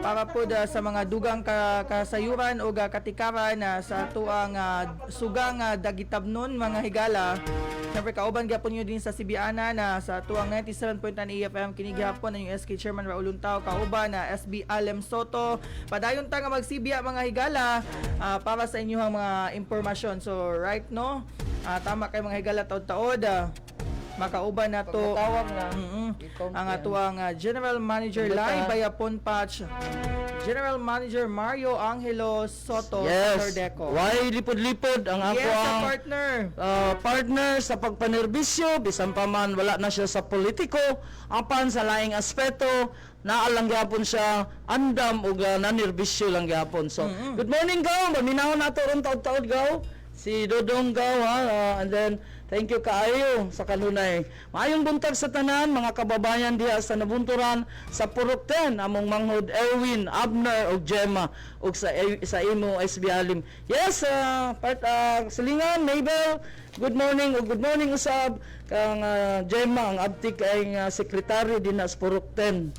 para po sa mga dugang kasayuran o katikaran na sa atuang sugang Dagitabnon, mga higala. Siyempre kauban gyapon nyo din sa Sibiana na sa atuang 97.9 AFM kini gihapon ang SK Chairman Raul Luntao kauban na SB Alem Soto. Padayon ta nga magsibya, mga higala, para sa inyong mga impormasyon. So right no, tama kay mga higala, taod-taod makauban na to Pagkatawag na, ang atuang General Manager Pindot live na. via phone patch, General Manager Mario Angelo Soto sa Nordeco. Why lipod-lipod ang ako Yes, ang partner. Partner sa pagpanerbisyo, bisan pa man wala na siya sa politiko, apan sa laing aspeto naa lang gyapon siya andam ug nanerbisyo lang gyapon. So, good morning, gaw, maminaw nato ron taod-taod, gaw. Si Dodong, gaw ha, and then thank you kaayo sa kanunay. Maayong buntag sa tanan mga kababayan diha sa nabunturan sa Purok 10, among manghod Erwin, Abner ug Gemma ug sa imo SB Alim. Yes, part silingan Mabel, good morning ug good morning usab kang Gemma, ang abtik ay nga sekretary din sa Purok 10.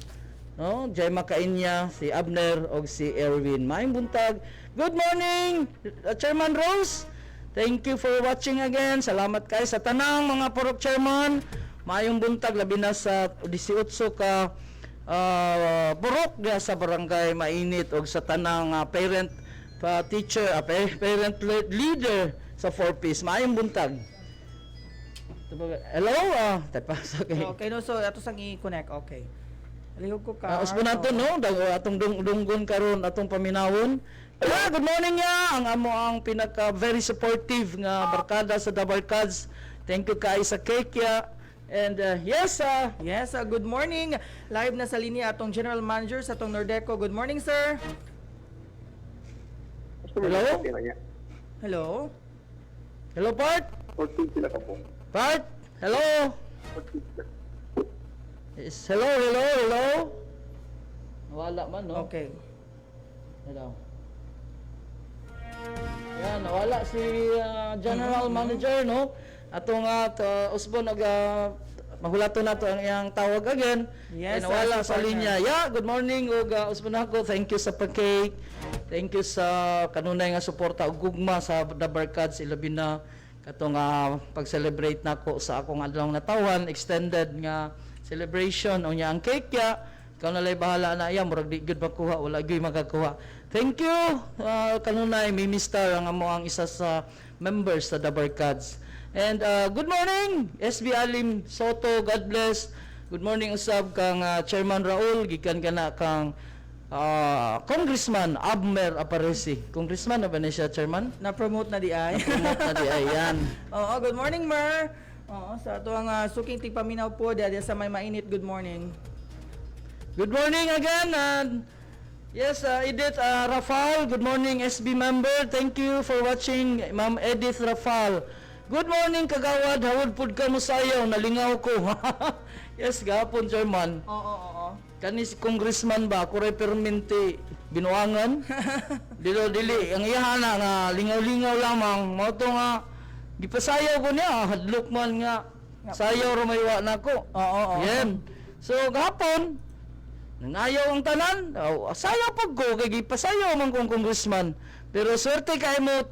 No, Gemma Kainya, si Abner ug si Erwin. Maayong buntag. Good morning, Chairman Rose. Thank you for watching again. Salamat kay sa tanang mga purok chairman. Maayong buntag labi na sa 18 ka purok diha sa Barangay Mainit ug sa tanang parent teacher, parent leader sa 4Ps. Maayong buntag. Hello, tepa, okay. Okay no, so ato sang i-connect. Okay. Lihok ko ka. Usbon nato no, atong dunggon karon atong paminawon. Yeah, good morning ya. Ang amo ang pinaka very supportive nga barkada sa Dabarkads. Thank you kay sa cake ya. And yes, Yes, good morning. Live na sa linya atong General Manager sa atong Nordeco. Good morning, sir. Hello? Hello. Hello, Bart. Bart, hello. Yes, hello, hello, hello. Nawala man, no? Okay. Hello. Yan, nawala si General Manager, no? Ato nga, to, usbon, og, mahulato na to ang iyang tawag again. Yes, Ay, nawala si sa partner. linya. Yeah, good morning, ug usbon ako. Thank you sa pa-cake. Thank you sa kanunay nga suporta ug gugma sa Dabarkads, ilabi na katong pag-celebrate nako sa akong adlaw natawhan, extended nga celebration. Unya ang cake ya, ikaw na lay bahala na iya, murag di gyud makuha, wala gyud makakuha. Thank you, kanunay Mimi Star, ang amo ang isa sa members sa Dabarkads. And good morning, SB Alim Soto, God bless. Good morning usab kang Chairman Raul, gikan kana kang Congressman Abner Aparece. Congressman na ba ni siya, Chairman? Na-promote na di ay. Promote na di ay yan. Oo, good morning, Mer. Oo, sa ato ang suking tigpaminaw po diya sa may Mainit. Good morning. Good morning again and yes, Edith Rafal, good morning, SB member. Thank you for watching, Ma'am Edith Rafal. Good morning, kagawad, hawod pud ka mo sayaw, nalingaw ko. Yes, gahapon, Chairman. Oo, oo, oo. Kani si congressman ba, ako ray perminti binuangan. Dilo dili ang iya na nga lingaw-lingaw lamang mao to nga gipasayaw ko niya, hadlok man nga sayaw ra may wa nako. Oo. Yan. So gahapon nangayaw ang tanan, aw, sayaw pag ko kay gipasayaw man kong congressman. Pero swerte kay mo,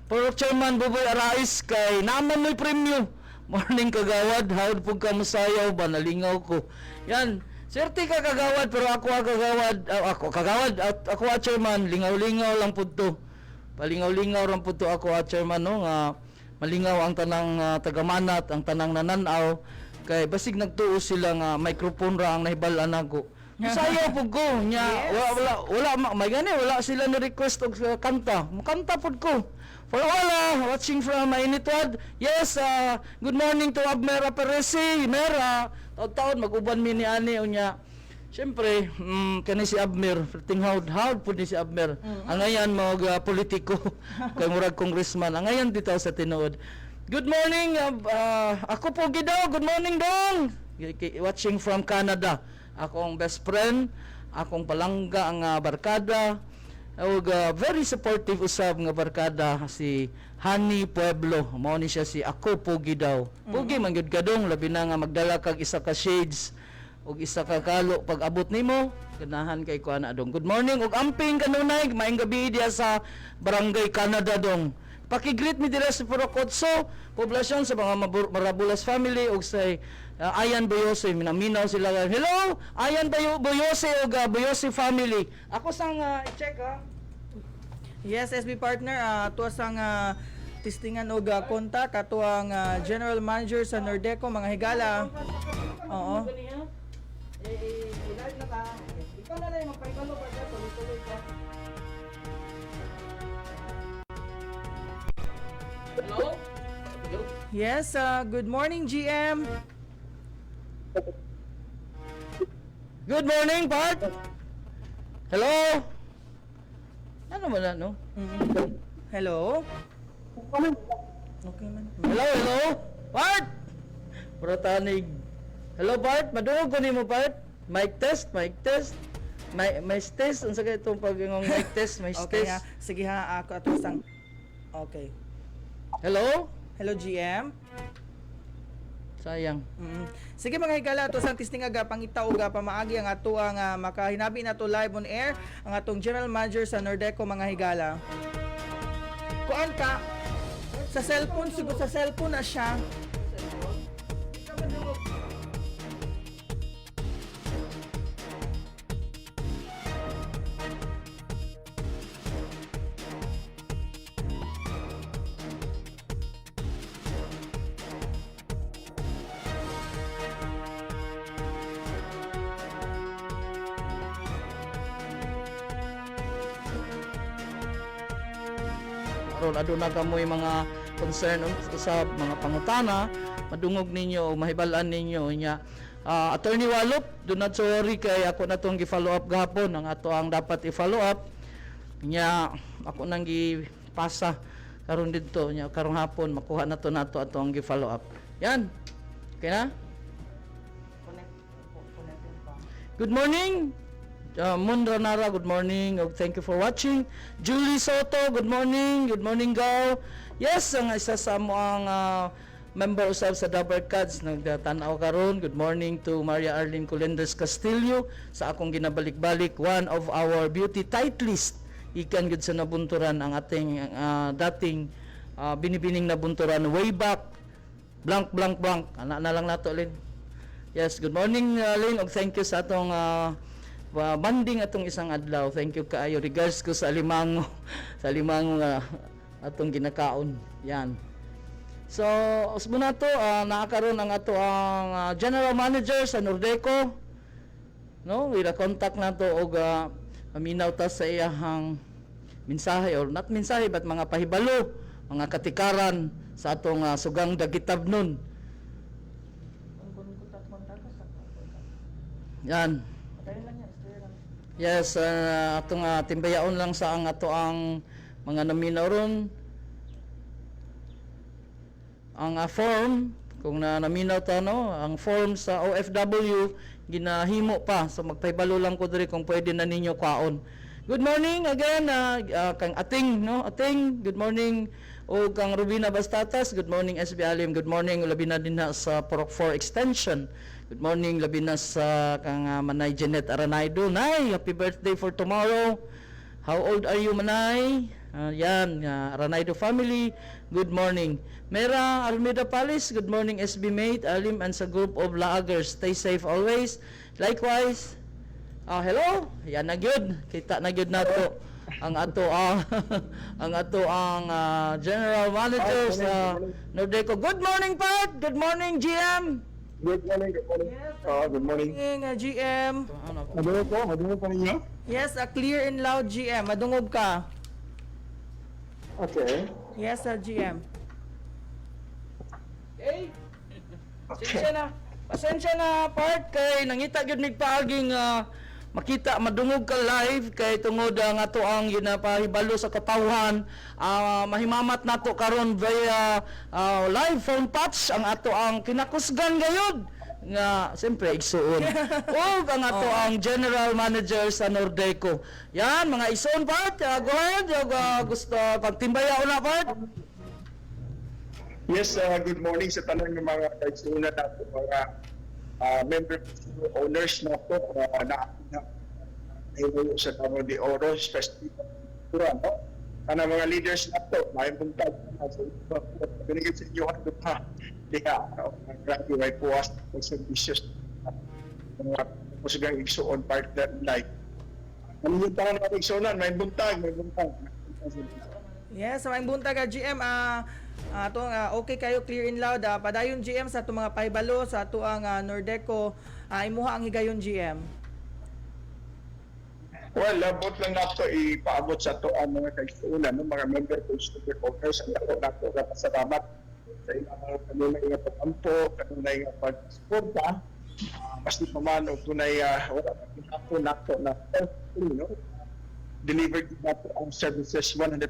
Pro Chairman Buboy Arais, kay naman mo'y premyo. Morning, kagawad, hawd pug ka mosayaw ba, nalingaw ko. Yan. Swerte ka, kagawad, pero ako kagawad, ako kagawad at ako chairman, lingaw-lingaw lang pud to. Palingaw-lingaw lang pud to ako chairman no, nga malingaw ang tanang tagamanat, ang tanang nananaw kay basig nagtuo sila nga microphone ra ang nahibal-an nako. Sayaw pud ko nya, wala wala wala may gani wala sila ni request og kanta. Mukanta pud ko. For all watching from Mainitwad, yes, good morning to Abmer Aparesi, Mera, taon-taon mag-uban mi ni ani unya. Siyempre, kani si Abmer, ting hawd hawd pud ni si Abmer. Ang ngayan mag politiko kay murag congressman. Ang ngayan bitaw sa tinuod. Good morning, ako po daw. Good morning, dong. Watching from Canada. Akong best friend, akong palangga ang barkada. Ug very supportive usab nga barkada si Honey Pueblo. Mao ni siya si Ako Pogi daw. Pogi man gyud kadong, labi na nga magdala kag isa ka shades ug isa ka kalo pag abot nimo, ganahan kay kuan adong. Good morning ug amping kanunay, maayong gabi diya sa Barangay Canada, dong. Paki-greet mi dira sa Purok Otso, poblasyon, sa mga Marabulas family ug sa Ayan Boyose, minaminaw sila. Hello, Ayan Boyose ug Boyose family. Ako sang i-check ha. Yes, SB partner, tuwa sang testingan og contact ato ang general manager sa Nordeco, mga higala. Oo. Eh, live na ka. Ikaw na lang magpahibalo pa ka, tuloy-tuloy ka. Hello? Yes, good morning, GM. Good morning, Bart. Hello? Ano mo na, no? Hello? Okay man. Hello, hello? Bart! Bratanig. Hello, Bart. Madungog ko nimo, Bart. Mic test, mic test. Mic test. Unsa kay itong pag-ingong mic test, mic Okay test. ha. Sige ha, ako ato sang. Okay. Hello? Hello, GM. Sayang. Sige, mga higala, ato sang testing aga pangita og pamaagi ang ato ang makahinabi nato live on air ang atong general manager sa Nordeco, mga higala. Kuan ka sa cellphone, siguro sa cellphone na siya. Aron aduna kamoy mga concern sa mga pangutana, madungog ninyo o mahibal-an ninyo nya. Attorney Walop, do not worry kay ako na tong gi-follow up gahapon ang ato ang dapat i-follow up nya. Ako nang gipasa karon didto nya, karong hapon makuha na to nato ato ang gi-follow up. Yan, okay na. Good morning. Moon Ranara, good morning. Oh, thank you for watching. Julie Soto, good morning. Good morning, Gao. Yes, ang isa sa mo ang member usab sa Dabber Cats nagtanaw karon. Good morning to Maria Arlene Colendres Castillo sa akong ginabalik-balik, one of our beauty titleist. Ikan gud sa Nabunturan, ang ating dating binibining Nabunturan way back blank blank blank. Ana na lang nato, Lin. Yes, good morning, Lynn, ug thank you sa atong banding atong isang adlaw. Thank you kaayo. Regards ko sa alimango, sa alimango nga atong ginakaon. Yan. So, usbo na to, naa karon ang ato ang general manager sa Nordeco. No, ira contact nato og maminaw ta sa iyahang mensahe or not mensahe but mga pahibalo, mga katikaran sa atong sugang Dagitabnon. Yan. Yes, atong timbayaon lang sa ang ato ang mga naminaw ron. Ang form, kung na naminaw ta, no, ang form sa OFW ginahimo pa. So magpahibalo lang ko diri kung pwede na ninyo kwaon. Good morning again kang Ating, no? Ating, good morning. O kang Rubina Bastatas, good morning, SB Alim, good morning labi na din na sa Purok 4 Extension. Good morning labi na sa kang Manay Janet Aranaydo. Nay, happy birthday for tomorrow. How old are you, Manay? Yan, Aranaydo family, good morning. Mera Almeida Palace, good morning, SB mate, Alim and sa group of Laagers. Stay safe always. Likewise. Hello. Yan na gyud. Kita na gyud nato ang ato ang general manager sa Nordeco. Good morning, Pat. Good morning, GM. Good morning, good morning. Good morning. Morning, GM. Madungog ko, madungog ko ninyo? Yes, clear and loud, GM. Madungog ka. Okay. Yes, GM. Okay. Pasensya na. Pasensya na, part, kay nangita gyud mig paaging Makita, madungog ka live kay tungod ang ato ang ginapahibalo sa katawhan, mahimamat nato karon via live phone patch ang ato ang kinakusgan gayud nga siyempre igsuon ug ang ato ang general manager sa Nordeco. Yan mga igsuon part, go ahead, ug, gusto pagtimbaya una part. Yes, good morning sa tanan ng mga kaigsuonan nato, mga member owners nato na na nahimuyo sa Davao de Oro, especially sa no? Kana mga leaders nato, maayong buntag na sa inyo. Binigay sa inyo ang duha. Diha, no? Grabe way puwas sa serbisyo sa mga kusgang igsuon partner like. Ano yung taon ng igsuonan? May buntag, may buntag. Yes, sa buntag, GM, atong okay kayo, clear and loud. Padayon, GM, sa atong mga pahibalo sa ato ang Nordeco, imuha ang higayon, GM. Well, labot lang nato ipaabot sa ato ang mga kaigsuonan, no, mga member consumer owners, ang dako nato nga pasalamat sa ilang mga kanunay nga pag-ampo, kanunay nga pag-suporta. Basta pa man og dunay wala pa gihapon nato na free, no? Delivered nato ang services 100%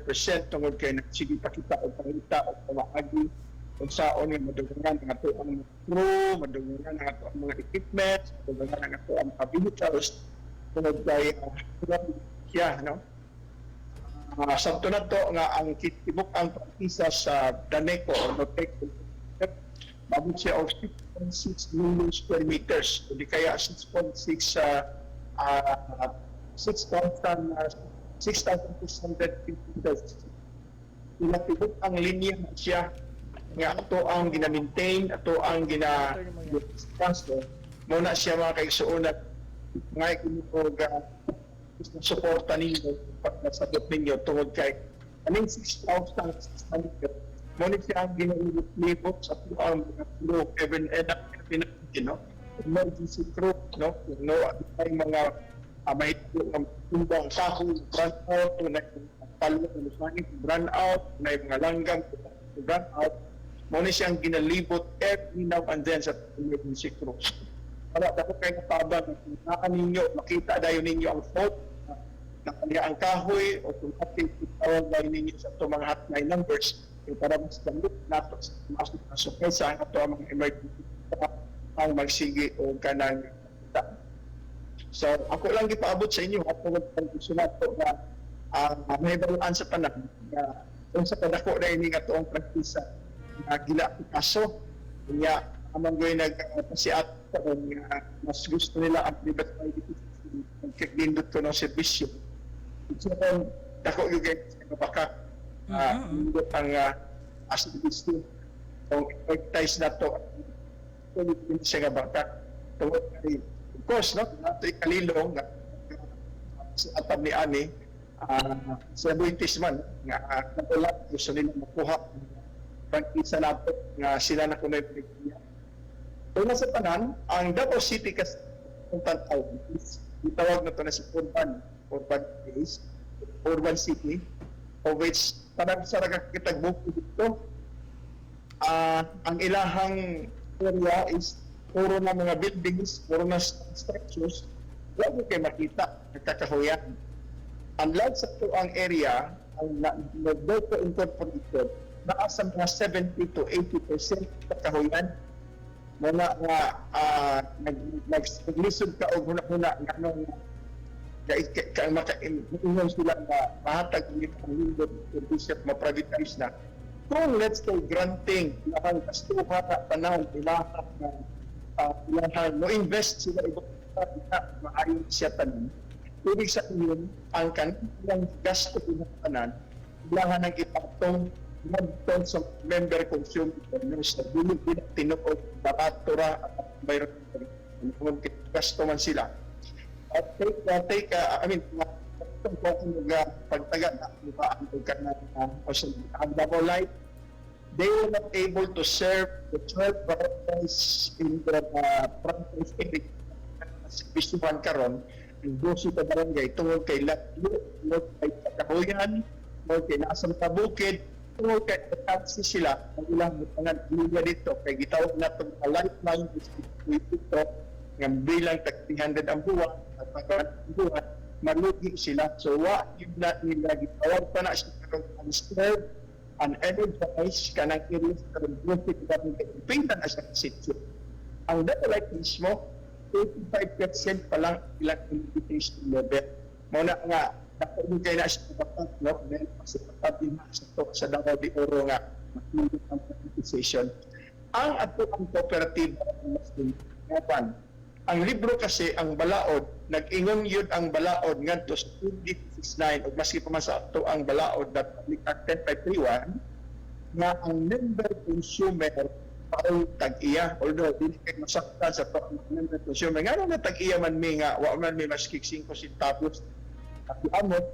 tungod kay nagsige pa kita og pangita og pamaagi kung saon nga madugangan ang ato ang mga crew, madugangan ang ato ang mga equipment, madugangan ang ato ang mga vehicles tungod kay yeah, no? Sabto na to nga ang tibok ang prangkisa sa Daneco o Nordeco maabot siya og 6.6 million square meters o di kaya 6.6 6,000 6,600 meters. Tibok ang linya na siya nga ato ang gina-maintain, ato ang gina transfer mo na siya, mga kaigsuonan, nga og suporta ninyo pag nasagot ninyo tungod kay aning 6,600 mo ni siya ang ginalibot sa ato ang mga crew even and no, emergency crew, no, ay mga may tumbang kahoy, run out na palo ng run out na mga langgam run out mo ni siyang ginalibot every now and then sa emergency crew para dako kay tabang naa ninyo, makita dayon ninyo ang fault na kanya ang kahoy, automatic tawag dayon ninyo sa ato mga hotline numbers kay para mas dali nato sa mas so kaysa ang ato ang mga emergency ang magsige o kanang. So ako lang gipaabot sa inyo at tungod kay gusto nato na mahibaluan sa tanan nga kung sa kadako na ini nga tuong prangkisa nga gila kaso niya amang goy nagpasiat kung mas gusto nila ang private nindot ko ng serbisyo. So kung dako yung kay baka nindot ang serbisyo kung advertise na to kung hindi siya nga baka tungod kay of course, no, nato ikalilong nga sa atab ni ani sa Buitis man nga wala gusto nila makuha prangkisa nato nga sila na kunoy pinigyan. Una sa tanan, ang Davao City kasi kung tanaw is gitawag na to na si urban place, urban city, of which tanan sa nakakitag bukid dito, ang ilahang area is puro na mga buildings, puro na structures, wala kay makita nagkakahuyan. Unlike sa to ang area, ang Nordeco Incorporated, naa sa mga 70 to 80% kakahuyan. Muna nga naglisod ka og huna-huna nganong ka, ka, maka ingon sila nga mahatag ni ang lindot serbisyo ma-privatize na. Kung let's say granting ilahang gastuha tanan ilahang ilahang mo invest sila iba maayo siya tanan, ibig sabihin ang kanilang gasto tanan ilahan ang ipatong ngadto sa member consumer owners na dili din tinuod barato ra at mayroon kung gasto man sila at take, I mean kung kung pagtaga na di ba ang kana ang Davao Light, they were not able to serve the 12 barangays in the franchise area. Serbisyuhan karon ang 12 ka barangay tungod kay layo, tungod kay kakahuyan, tungod kay nasa mga bukid, tungod kay taxi sila ang ilang butangan linya dito kay gitawag na itong mga lifeline dito. Nga bilang tag 300 ang buwan at ang buwan, malugi sila. So wa yun na nila gitawag pa na siya karon unserved, unenergized kanang areas karon buti kay pila na siya sitio. Ang Davao mismo, 85% pa lang ilang electrification level. Mao na nga dako yung kay na siya dapat, no, then sa din sa to sa Davao de Oro nga matulog ang privatization. Ang ato ang cooperative mas ngapan. Ang libro kasi, ang balaod, nag-ingon yun ang balaod ngadto sa 2069 ug maski pa man sa ato ang balaod that Public Act 10531 nga ang member consumer mao tag-iya, although dili kay masaktan sa to ang member consumer nga na tag-iya man mi nga wa man mi maski 5 centavos at amot.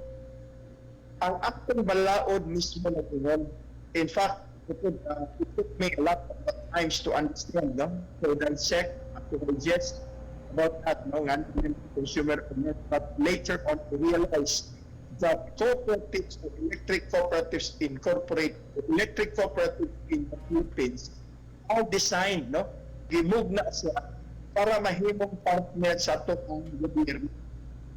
Ang aktong balaod mismo nag-ingon. In fact, it took me a lot of times to understand, no, to dissect, to digest about that, no, nga consumer, but later on to realize that cooperatives or electric cooperatives incorporate electric cooperatives in the Philippines are designed, no, gimove na siya para mahimong partner sa ato ang gobyerno,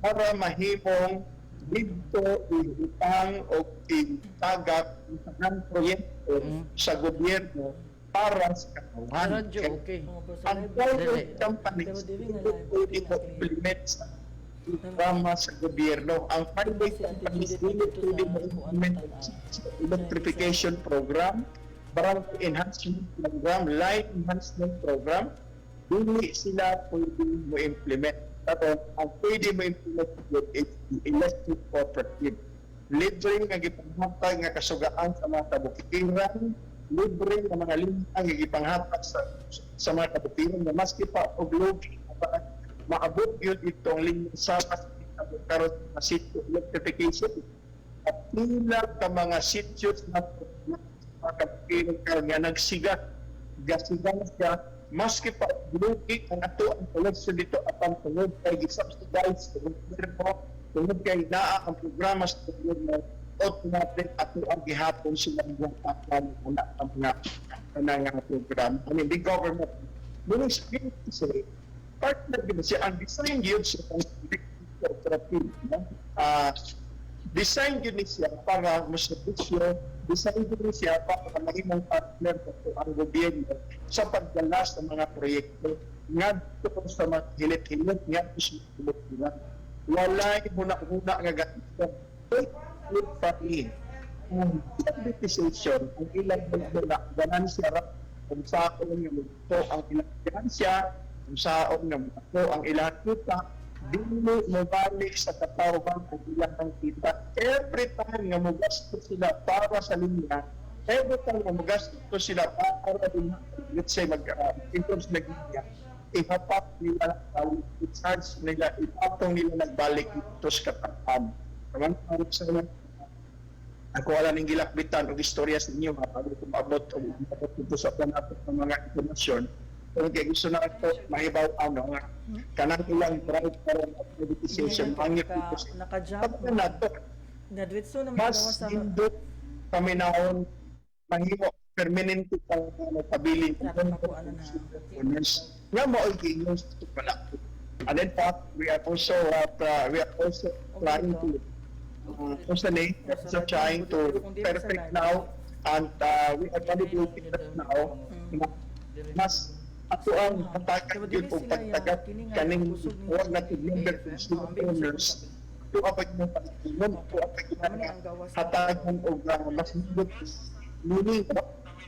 para mahimong dito ihutang o itagak ang tanang proyekto sa gobyerno para sa katawhan. Radyo, okay. Ang private companies hindi pwede mo implement sa programa sa gobyerno. Ang private companies hindi pwede mo implement sa electrification program, barangay enhancement program, line enhancement program, dili sila pwede mo implement. Pero ang pwede mo implement yun is the electric cooperative. Libre nga gipanghatag nga kasugaan sa mga kabukiran, libre nga mga linya nga gipanghatag sa mga kabukiran nga maski pa og lugi para maabot yun itong linya sa karon sa sitio electrification at pila ka mga sitios na mga kabukiran karon nga nagsiga gasiga na siya maski pa lugi ang ato ang collection dito apan tungod kay gi-subsidize sa gobyerno, tungod kay naa ang programa sa gobyerno, automatic ato ang gihapon silang buhatan una ang mga kanang nga program, I mean, the government. Meaning sabihin kasi partner din siya. Ang design yun sa cooperative, no? Design yun ni siya para moserbisyo, design yun ni siya para mahimong partner ato ang gobyerno sa pagdala sa mga proyekto ngadto sa mga hilit-hilit, ngadto sa mga kabukiran. Walay huna-huna nga ganito. Wait, wait pa rin. Ang privatization, ang ilang huna, ganansya ra kung saon nga mo ang ilang ganansya, kung saon nga mo ang ilang kita, dili mo balik sa katawhan ang ilang kita. Every time nga mogasto sila para sa linya, every time nga mogasto sila para din, let's say, mag improve sila linya, ihapak nila, i-charge nila, ipatong nila nagbalik dito sa katawhan. Naman sa ako wala ning gilakbitan og istorya sa inyo ha, bago ko maabot o maabot dito sa plan ato ng mga impormasyon. Kung kay gusto na ito mahibaw ano nga kanang ilang drive karon of privatization mangit dito sa Naka-jump. Pagka nato Nadritso na mas magawa sa hindot paminawon mahimo permanente kang pabilin owners nga mao giingon sa pala. And in fact, we are also trying to we are also trying to perfect now and we are validating that now na mas ato ang hatakan yun og pagtagat kaning huwag na member consumer owners to apag mo pag-ingon to apag hatagan og mas hindot meaning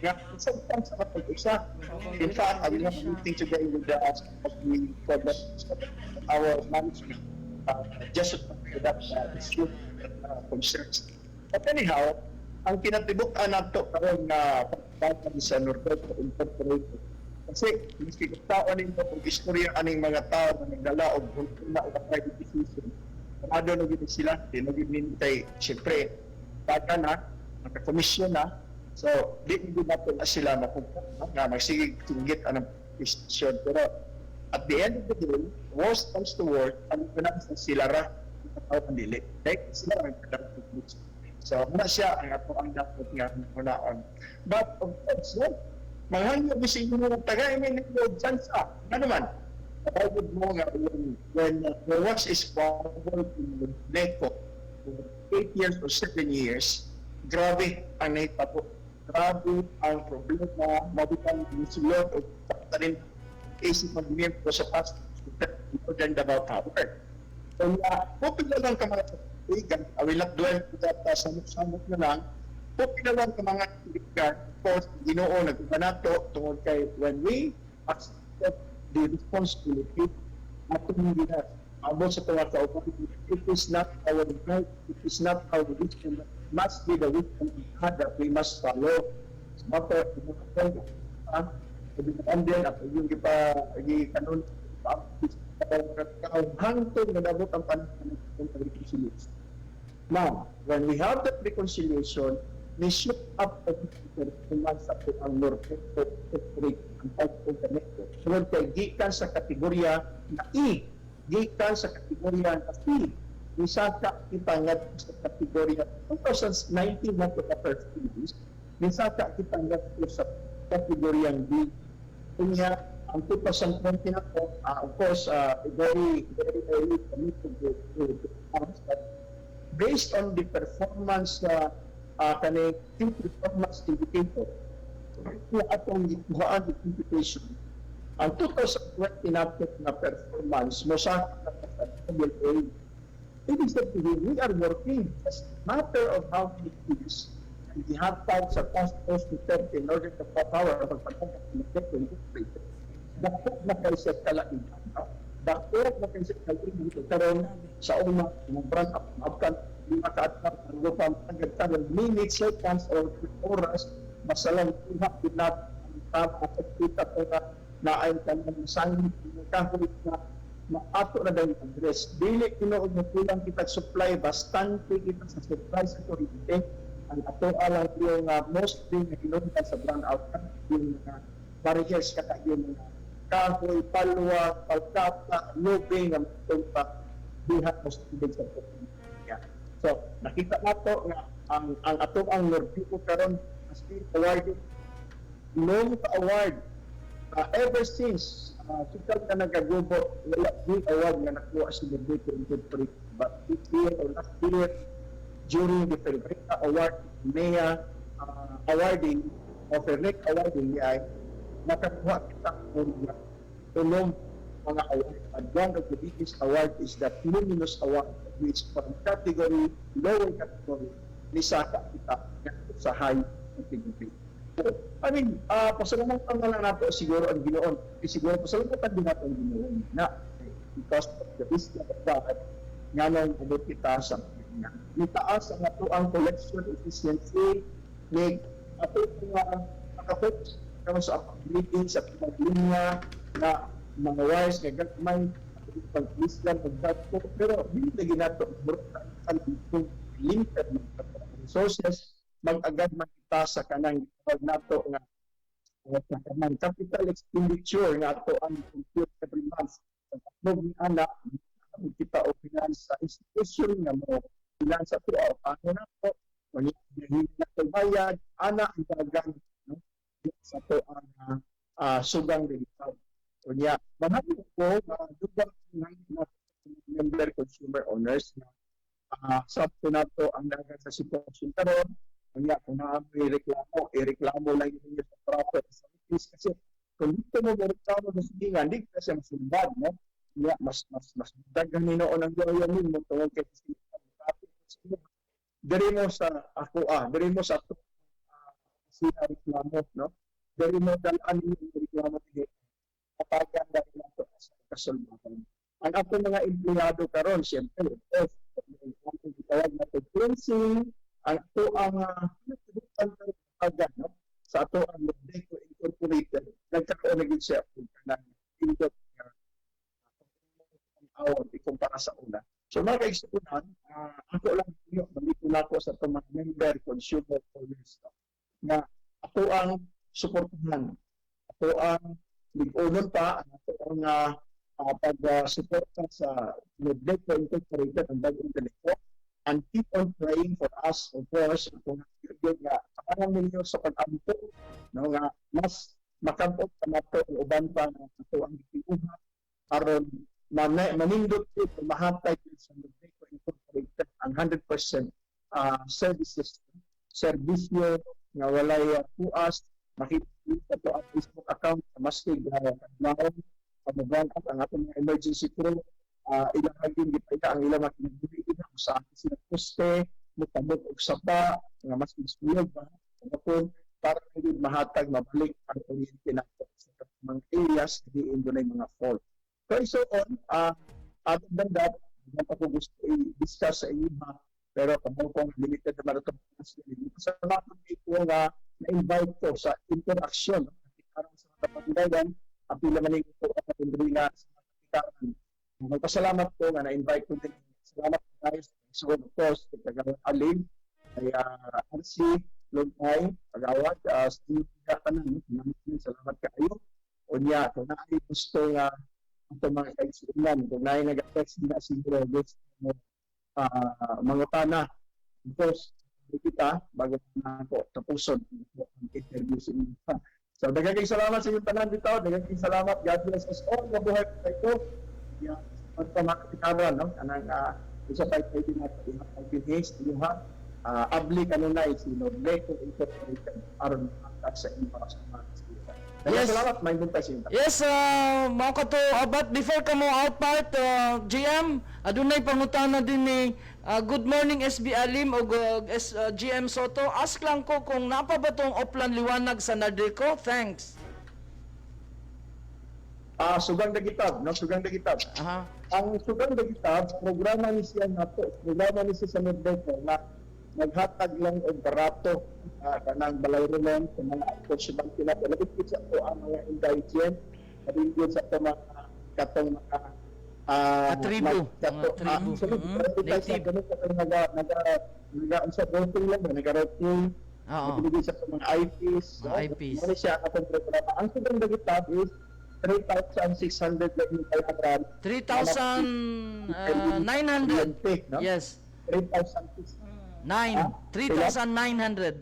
nga sometimes sa kapag-usa. In fact, I will have a meeting today with the of the problems of our management just to talk about issue concerns. But anyhow, ang kinatibuk-an nato karon nga pagtatag sa Norberto Incorporated kasi miski kung tao ninyo kung istorya aning mga tao na nagdala og na og privatization, Sarado na gid sila, di na gid nintay. Siyempre, bata na, nakakomisyon na, so di na gid nato na sila makumpara nga magsige tinggit anang decision. Pero at the end of the day, worst comes to worst, ang na sila ra tao ang dili. Okay? Sila ang productive. So, muna siya ang ato ang dapat nga hunaon. But of course, no, manghangyo bisig mo ng taga, may ninyo chance ah. Ano naman? Tawag mo nga when there was a squabble in NECO for 8 years or 7 years, grabe ang nahitabo. Grabe ang problema, mabitan ng sulod o rin isip mag-miyembro sa past Northern Davao Power. So, pupila lang ka mga kaibigan, I will not dwell to that, samok-samok na lang, pupila lang ka mga kaibigan, of course, Ginoo nag-uban nato tungod kay when we accept the responsibility, atong gina abot sa tuwa kauban, it is not our right, it is not our wisdom, it must be the wisdom of God that we must follow. Mato, ah, din at yung gipa gikanon hangtod nga nabot ang panahon ng reconciliation. Now, when we have that reconciliation, we shoot up the performance sa ang Norte ang pag-organiko. Sunod kay gikan sa kategorya na E, gikan sa kategorya na C, misaka kita ngadto sa kategorya 2019 na to first series, misaka kita ngadto sa kategoryang B. Unya, ang 2020 na to, of course, very, very early committed to us, but based on the performance kani key performance indicator kung atong gikuhaan the computation, ang 2020 natin na performance mo sa level A. Ibig sabihin, we are working. Just matter of how many years ang gihatag sa Task Force Duterte in order to power pagpagtagat ng Incorporated. Dako na kay sa kalainan, no? Dako na kay sa kalainan karon sa una ng brand up up 5 ka adlaw ang pa agad karon, minutes, seconds or oras, masalang kuha gid nato ang tama at kita ko na naay kanang sangit ng kahoy na maato na dahil address. Dili tinuod mo kulang kita supply, bastante kita sa supply sa kuryente. Ang ato lang yung mostly nga hinungdan sa brownout yung mga barriers kata yung mga kahoy, palwa, palkata, lubing nga pa diha mo sa tubig sa tubig. Yeah. So, nakita nato nga ang ato ang Nordico karon has been awarded long award ever since sukad na nagagubo, wala ni award nga nakuha si Nordico Incorporated, but this year or last year during the Federica Award MEA awarding o Fernec awarding ay nakakuha kita og tulong mga award, and one of the biggest award is the Luminous Award, which from category lower category nisaka kita sa high category. So, I mean, pasalamatan na lang nato siguro ang Ginoo. Eh, siguro pasalamatan din nato ang Ginoo na because of the wisdom of God nga nang umot kita sa nga. Nitaas ang ato ang collection efficiency ni ato nga nakafocus karon sa upgrading sa mga linya na mga wires nga gagmay pag-islam pag pero dili lagi nato kung limited man resources, mag-agad man kita sa kanang gitawag nato nga sa kanang capital expenditure nga ato ang compute every month. Sa tatlong ni ana kita o finance sa institution nga mo finance ato o ano nato o nato bayad ana ang dagan, no, sa ato ang sugang digital. Unya manami ko nga dugang ng member consumer owners na sa nato ang dagan sa sitwasyon karon. Unya kung naa may reklamo, ireklamo lang ninyo sa proper authorities kasi kung dito mo reklamo sa silingan, di ka siya masundan, no? Unya mas daghan hinuon ang gawin nimo tungod kay diri mo sa ako diri mo sa ato sila reklamo, no? Diri mo dalaan ninyo ang reklamo diri, katagan dahil nato sa kasulbatan. Ang ato mga empleyado karon, siyempre, of course, ang gitawag nato cleansing, ang ato ang no? Sa ato ang Nordeco Incorporated, nagkaroon na gid siya og kanang indot nga awon ikumpara sa una. So mga kaigsuonan, ako lang ninyo, balik na ako sa itong mga member, consumer owners, no? Nga ato ang suportahan, ato ang lig-unon pa, ang ato ang pag-suporta sa Nordeco Incorporated, ang bagong ganito, and keep on praying for us, of course, kung yun nga, parang ninyo sa pag-ampo, no, nga, mas makabot pa nato ang uban pa nga ato ang gibuhat. Aron manindot ko mahatag sa Nordeco Incorporated ang 100% services, serbisyo nga walay puas. Makita to ang Facebook account sa maski kadlawon pag ang atong mga emergency crew, ilang gyud gipaya ang ilang mga kinabuhi kung saan sila poste motabok og sapa nga mas sulod ba tapos para hindi mahatag mabalik ang kuryente nato sa mga areas diin dunay mga fault. So, so on, other than that, hindi pa ko gusto i-discuss sa inyo ha, pero kamo kong limited naman ito. Salamat ko nga na-invite ko sa interaction aron sa mga kapatid, apila man ko ang nga sa mga katikaran. Magpasalamat ko nga na-invite ko din. Salamat tayo so of course kay Kagawad Alim, kay RC Lugay, Kagawad, sa tanan, salamat kaayo. Unya, kung naay gusto nga atong mga kaigsuonan, kung naay nag-text na siguro gusto mo mangutana. Of course, kita bago na ako tapuson ang interview sa inyo. So, daghang salamat sa inyong tanan dito. Daghang salamat. God bless us all. Mabuhay kayo. Yeah. Pagpamakatikaran, no? Kanang isa pa ito nato ihatag dinhi sa inyo ha. Abli kanunay si Nordeco Incorporated aron makatag sa inyo para sa mga kasigura. Yes. Salamat, may buntag sa inyo. Yes, mao ka to, but before ka mo out part, GM, adunay pangutana din ni good morning SB Alim og GM Soto. Ask lang ko kung napa ba tong Oplan Liwanag sa Nadeco? Thanks. Sugang Dagitab, no? Sugang Dagitab. Aha. Ang Sugang Dagitab, programa ni siya nato, programa ni siya sa Nordeco na naghatag lang og barato, kanang balay ron sa mga approachable nato. Labi gyud sa ato ang mga indigent, labi gyud sa ato mga katong mga Katribo. kato, Mga tribo. So, Native. Ganun katong naga naga naga unsa voting lang ba, naga-voting. Oo. Nagbigay sa mga IPs. Mga IPs. Muna siya ang atong programa. Ang Sugang Dagitab is 3,600 lang yung bayaran. 3,900. No? Yes. 3,600. 9. Ah, 3,900.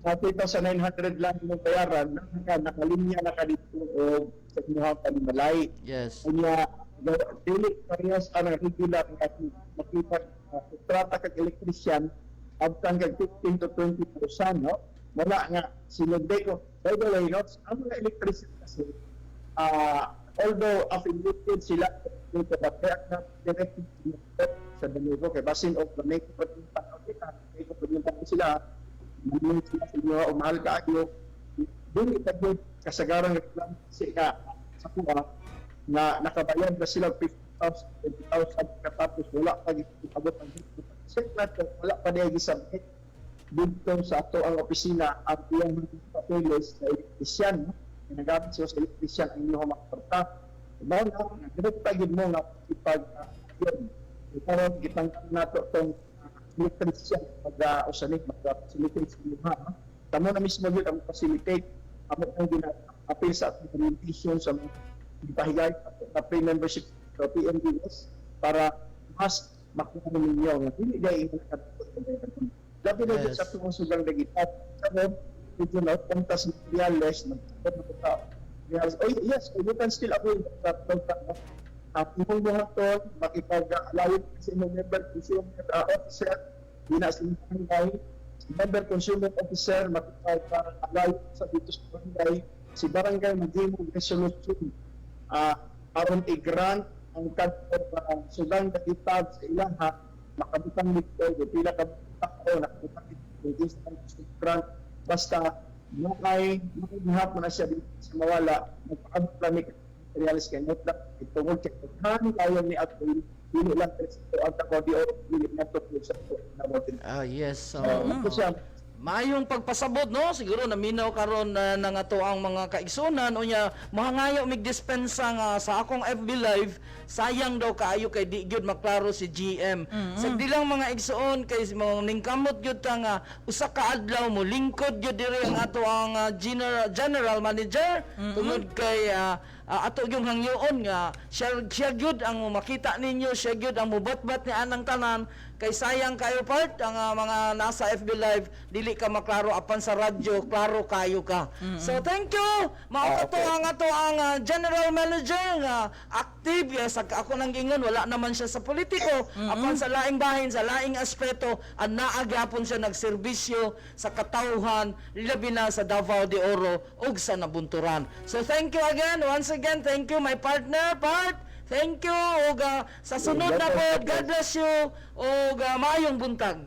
3,900 lang yung bayaran. Nakalinya na ka dito o sa inyong panimalay. Yes. Kanya, dili parehas ang regular nga makipag kontrata kag electrician abtang kag 15 to 20%, no? Wala nga si Nordeco. By the way, no, ang mga electrician kasi, although affiliated sila dito, but they are not directly connected sa Danubo kay basin og may kapatid kita, may kapatid sila, maningil sila sa inyo o mahal kaayo, dili ta gyud kasagaran reklamo kasi nga sa kuha nga nakabayad na sila 50,000, 20,000 katapos wala pa giabot ang check na to, wala pa niya gisubmit dito sa ato ang opisina ang iyang mga papeles sa electrician, no? Ginagamit siya sa electrician ang inyong mga kwarta. Mao na direkta gyud mo nga ipag yun karon gitangtang nato tong electrician mag usanik mag facilitate sa inyo ha, no? Kamo na mismo gyud ang facilitate, amo ang gina-appeal sa atong orientation sa mga gipahigay na pre-membership sa PMBS para mas makuha ninyo nga dili dai ingon ka. Labi na gyud sa atong Sugang Dagitab karon medyo na punta sa materials nagpunta. Yes, oh, yes, you can still avail that program. No? Ang imong buhaton, makipag-alayon sa imong member consumer officer, di na sa barangay, si member consumer officer, makipag-alayon sa dito sa barangay, si barangay maghimo resolution aron i-grant ang kadto Sugang Dagitab sa ilaha, makabutang dito, pila ka tao nakabutang dito, grant, basta naay makagihap mo na siya dito sa mawala, magpaabot lang ni materials kay not lang tungod kay daghan kayo ni ato dili lang sa ang Davao de Oro, dili na to sa ato Davao de Oro. Ah, yes. So, Ito siya. Maayong pagpasabot, no, siguro naminaw karon na nga to ang mga kaigsunan. Unya mahangayo mig dispensa nga sa akong FB live, sayang daw kaayo kay di gyud maklaro si GM. Sa di lang mga igsuon kay mo ningkamot gyud ta nga usa ka adlaw mo lingkod gyud diri ang ato ang general manager tungod kay ato yung hangyoon nga siya gyud ang makita ninyo, siya gyud ang mubatbat ni anang tanan, kay sayang kayo, part ang mga nasa FB Live dili ka maklaro, apan sa radyo klaro kayo ka. So thank you, mao ka to ang ato ang general manager nga active. Yes, ako nang gingon, wala naman siya sa politiko, apan sa laing bahin, sa laing aspeto, ang naa gyapon siya nagserbisyo sa katawhan, labi na sa Davao de Oro ug sa Nabunturan. So thank you again, once again, thank you, my partner part. Thank you ug sa sunod na pod, God bless you ug maayong buntag.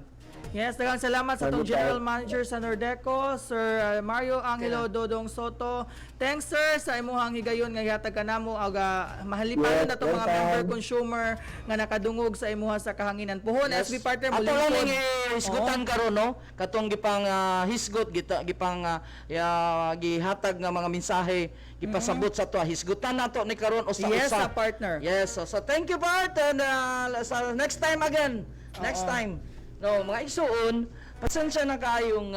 Yes, daghang salamat sa atong Salamat. General Manager sa Nordeco, Sir Mario Angelo Dodong Soto. Thanks, sir, sa imuhang higayon nga gihatag kanamo ug mahalipayon na to mga Yes, welcome. member consumer nga nakadungog sa imuha sa kahanginan. Puhon, SB partner mo Ato lang ning hisgutan karon, no, katong gipang hisgot gita, gipang gihatag nga mga mensahe, gipasabot sa to, hisgutan nato ni karon usa Yes, usa. sa partner. Yes, so thank you, Bart, and sa next time again, next time, no, mga igsuon, pasensya na kayong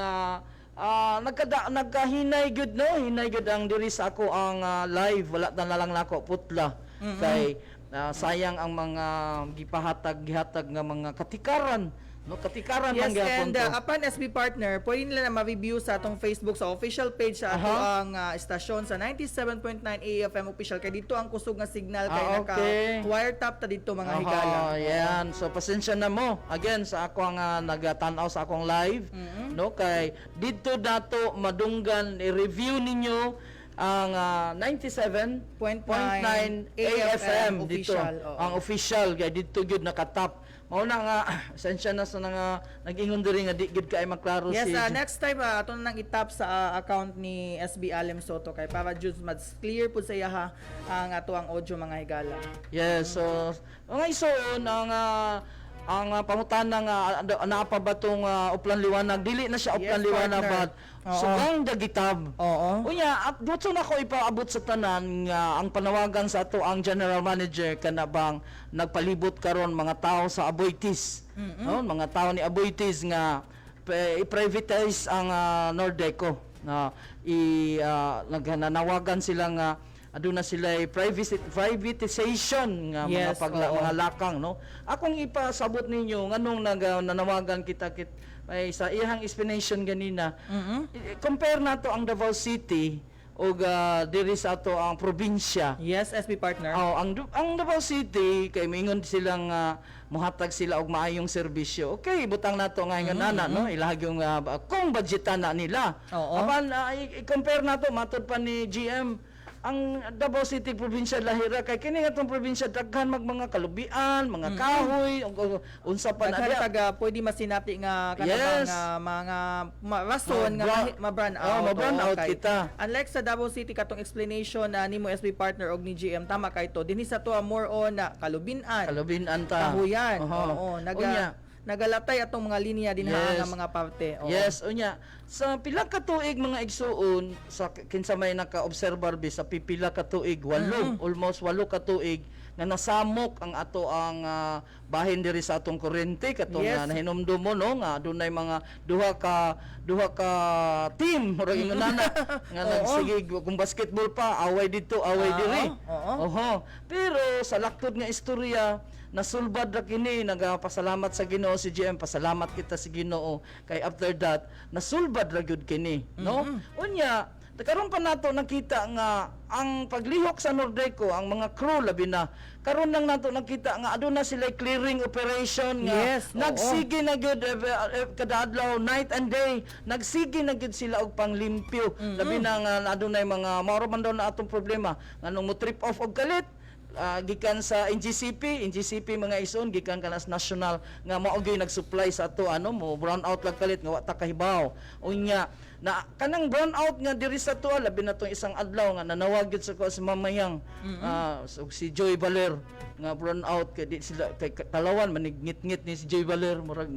nagkahinay gyud, no, hinay gyud ang diri sa ako ang live. Wala na lang nako putla kay sayang ang mga gipahatag, gihatag nga mga katikaran, no, katikaran Yes, man gyapon and to. apan SB partner, pwede nila na ma-review sa atong Facebook, sa official page sa ato ang istasyon sa 97.9 AFM official, kay dito ang kusog nga signal kay naka wiretap ta dito, mga higala. Yan. So pasensya na mo again sa ako ang nagatan-aw sa akong live, no, kay didto dato madunggan, i-review ninyo ang 97.9 AFM dito official, oo. ang official, kay didto gyud nakatap. Mao na nga pasensya na sa nga nag-ingon diri nga di gyud kay maklaro Yes, si next time ato na nang itap sa account ni SB Alem Soto kay para jud mas clear pud sa iyaha ang ato ang audio, mga higala. Yes, so mga isuon ang pangutana nga naa pa ba tong Oplan Liwanag, dili na siya Oplan Liwanag partner. but Sugang Dagitab. Unya at gusto na ko ipaabot sa tanan nga ang panawagan sa ato ang general manager kana bang nagpalibot karon mga tao sa Aboitiz. No, mga tao ni Aboitiz nga i-privatize ang Nordeco na i nagnanawagan sila nga aduna sila privatization nga mga mga lakang, no. Akong ipasabot ninyo nganong nanawagan kita kit ay sa iyang explanation ganina, compare nato ang Davao City og diri sa ato ang probinsya. Yes, SB partner. Oh, ang Davao City kay moingon silang mohatag sila og maayong serbisyo. Okay, butang nato nga ingon ana, no, ilahag yung kung budgetan na nila. Apan i-compare nato matod pa ni GM ang Davao City probinsya lahira kay kini nga atong probinsya daghan mag mga kalubian, mga kahoy, ug unsa pa na Daghan diya. taga pwede masinati nga kanabang mga rason nga ma-brown Oh, out. ma-brown Oo, out kay kita. unlike sa Davao City, katong explanation na nimo SB partner og ni GM, tama kay to. Dinhi sa to more on na kalubinan. Kalubinan ta. Kahuyan. Oo, Unya. Nagalatay atong mga linya dinha nga mga parte. Oo. Yes, unya. Sa pila ka tuig, mga igsuon, sa kinsa may naka-obserbar bi sa pipila ka tuig, walo, almost 8 ka tuig nga nasamok ang ato ang bahin diri sa atong kuryente katong nahinumdum mo, no, nga adunay mga duha ka team, murag ingon ana nga nagsige kung basketball pa, away didto, away diri. Oho. Pero sa laktod nga istorya, nasulbad ra kini. Nagapasalamat sa Ginoo si GM, pasalamat kita sa Ginoo kay after that nasulbad ra gyud kini, no? Unya, karon pa nato nakita nga ang paglihok sa Nordeco, ang mga crew labi na, karon lang nato nakita nga aduna sila clearing operation nga nagsige na gyud kada adlaw, night and day, nagsige na gyud sila og panglimpyo. Labi na nga adunay mga mao man daw na atong problema nganong mo trip off og kalit gikan sa NGCP, NGCP, mga ison, gikan kanas national nga mao gyud nag-supply sa ato, ano, mo brown out lang kalit nga wa ta kahibaw. Unya na kanang brown out nga diri sa ato, labi na tong isang adlaw nga nanawag gyud sa ko si Mamayang so, si Joy Valer nga brown out kay di sila kay Talawan manigngit-ngit ni si Joy Valer, murag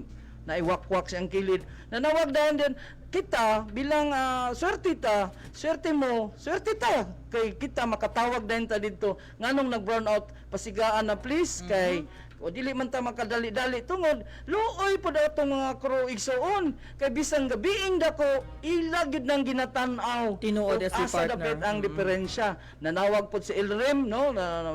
naiwakwak siyang kilid. Nanawag dahon din kita bilang swerte ta, swerte mo, swerte ta kay kita makatawag din ta didto nganong nag brown out, pasigaan na please kay O dili man ta makadali-dali tungod luoy pud atong mga crew, igsuon, kay bisan gabiing dako ila gyud nang ginatan-aw. Tinuod, Ug SB asa partner. dapit ang diferensya. Nanawag pod si Elrem, no, na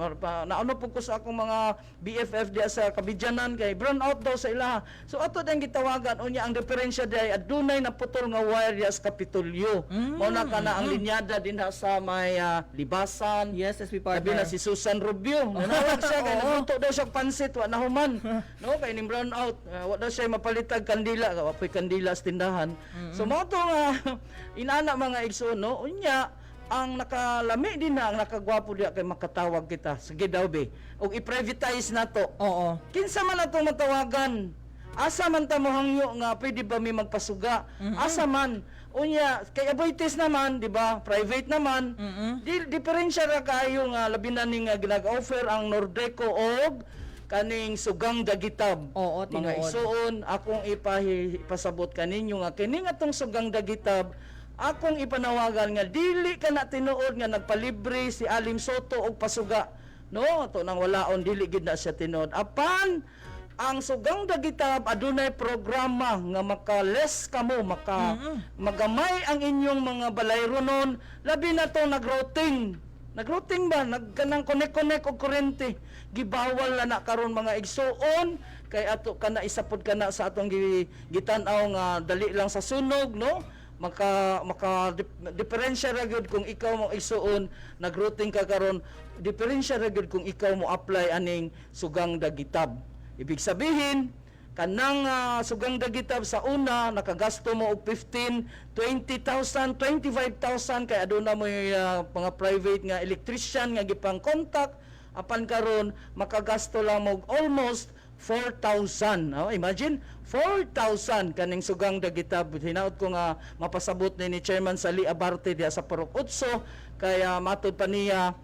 ano po ko sa akong mga BFF diya sa Kabidyanan kay brown out daw sa ilaha. So ato dang gitawagan, unya ang diferensya diay adunay naputol nga wire diya sa Kapitolyo. Mao na kana ang linyada dinha sa may Libasan. Yes, SB partner. Labi na si Susan Rubio. Nanawag siya kay nagluto daw siya og pansit, wa na human. No, kay ning brown out. Wa daw siya mapalitag kandila, wa po'y kandila sa tindahan. So mao to nga inana, mga igsoon, no. Unya ang nakalami din na ang nakagwapo diya kay makatawag kita. Sige daw be. Og i-privatize na to. Kinsa man atong matawagan? Asa man ta mohangyo nga pwede ba mi magpasuga? Asa man? Unya kay Aboitiz naman, di ba? Private naman. Di diferensya ra kaayo nga labi na ning nga ginag-offer ang Nordeco og kaning Sugang Dagitab. Mga igsuon, akong ipasabot kaninyo nga kini nga tong Sugang Dagitab, akong ipanawagan nga dili ka na tinuod nga nagpalibre si Alim Soto og pasuga. No, ato nang walaon, dili gid na siya tinuod. Apan ang Sugang Dagitab adunay programa nga maka-less kamo, maka magamay ang inyong mga balayronon, labi na to nag-routing. Nag-routing ba? Nagkanang connect-connect og kuryente. Gibawal na na karon, mga igsuon, kay ato kana isapod kana sa atong gitan-aw nga dali lang sa sunog, no? Maka diferensya ra gyud kung ikaw mo, igsuon, nag-routing ka karon, diferensya ra gyud kung ikaw mo apply aning Sugang Dagitab. Ibig sabihin, kanang Sugang Dagitab sa una nakagasto mo og 15, 20,000, 25,000 kay aduna mo mga private nga electrician nga gipang contact, apan karon makagasto lang mo og almost 4,000. Oh, imagine 4,000 kaning Sugang Dagitab. Hinaot ko nga mapasabot ni Chairman Sali Abarte diya sa Purok 8 kaya matud pa niya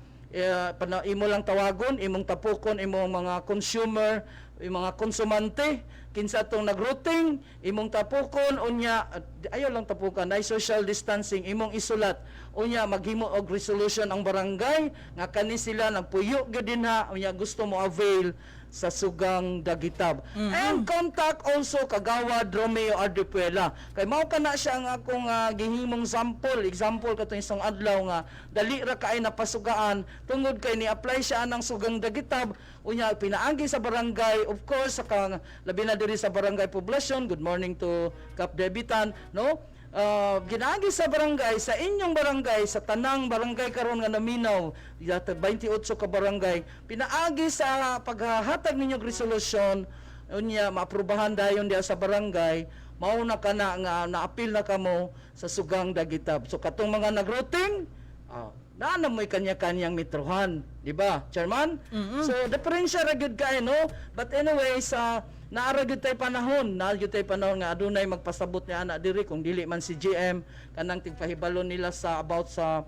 imo lang tawagon, imong tapukon, imong mga consumer, imong mga konsumante, kinsa tong nag-routing, imong tapukon, unya, ayaw lang tapukan, ay social distancing, imong isulat, unya maghimo og resolution ang barangay, nga kani sila nagpuyo gyud dinha, unya gusto mo avail sa Sugang Dagitab. And contact also Kagawad Romeo Ardipuela. Kay mao ka na siya ang akong gihimong sample, example katong isang adlaw nga dali ra kay napasugaan tungod kay ni-apply siya anang Sugang Dagitab, unya pinaagi sa barangay, of course sa kang labi na diri sa barangay poblasyon. Good morning to Kap Debitan, no? Ginaagi sa barangay, sa inyong barangay, sa tanang barangay karon nga naminaw, yata 28 ka barangay, pinaagi sa paghahatag ninyong resolusyon, unya maaprubahan dayon diya sa barangay, mao na kana nga naapil na kamo sa Sugang Dagitab. So katong mga nag-routing, naa na mo'y kanya-kanyang metrohan, di ba, Chairman? So diferensya ra gyud kay, no? But anyway, sa naara gyud tay panahon, naa gyud tay panahon nga adunay magpasabot ni ana diri kung dili man si GM kanang tigpahibalo nila sa about sa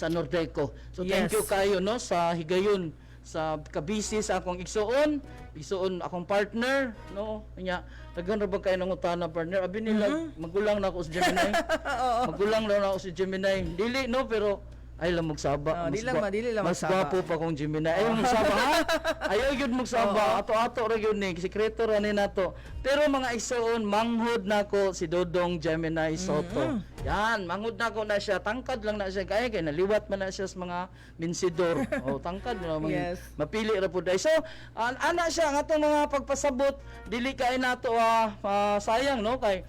Nordeco. So thank you kayo, no, sa higayon sa kabisi sa akong igsuon, igsuon akong partner, no. Nya daghan ra ba kayo nangutana, partner? Abi nila magulang na ako si Gemini. Magulang na ako si Gemini. Dili, no, pero ay lang magsaba. Oh, di lang dili lang mas magsaba. gwapo pa kong Gemini. Ayaw magsaba ha. Ayaw gyud magsaba. Ato-ato ra gyud ni sekreto ra ni nato. Pero mga igsuon, manghod nako si Dodong Gemini Soto. Yan, manghod nako na siya. Tangkad lang na siya kay kay naliwat man na siya sa mga minsidor. Oh, tangkad na mga mapili ra pud ay. So, ana siya ang atong mga pagpasabot, dili kay nato sayang, no, kay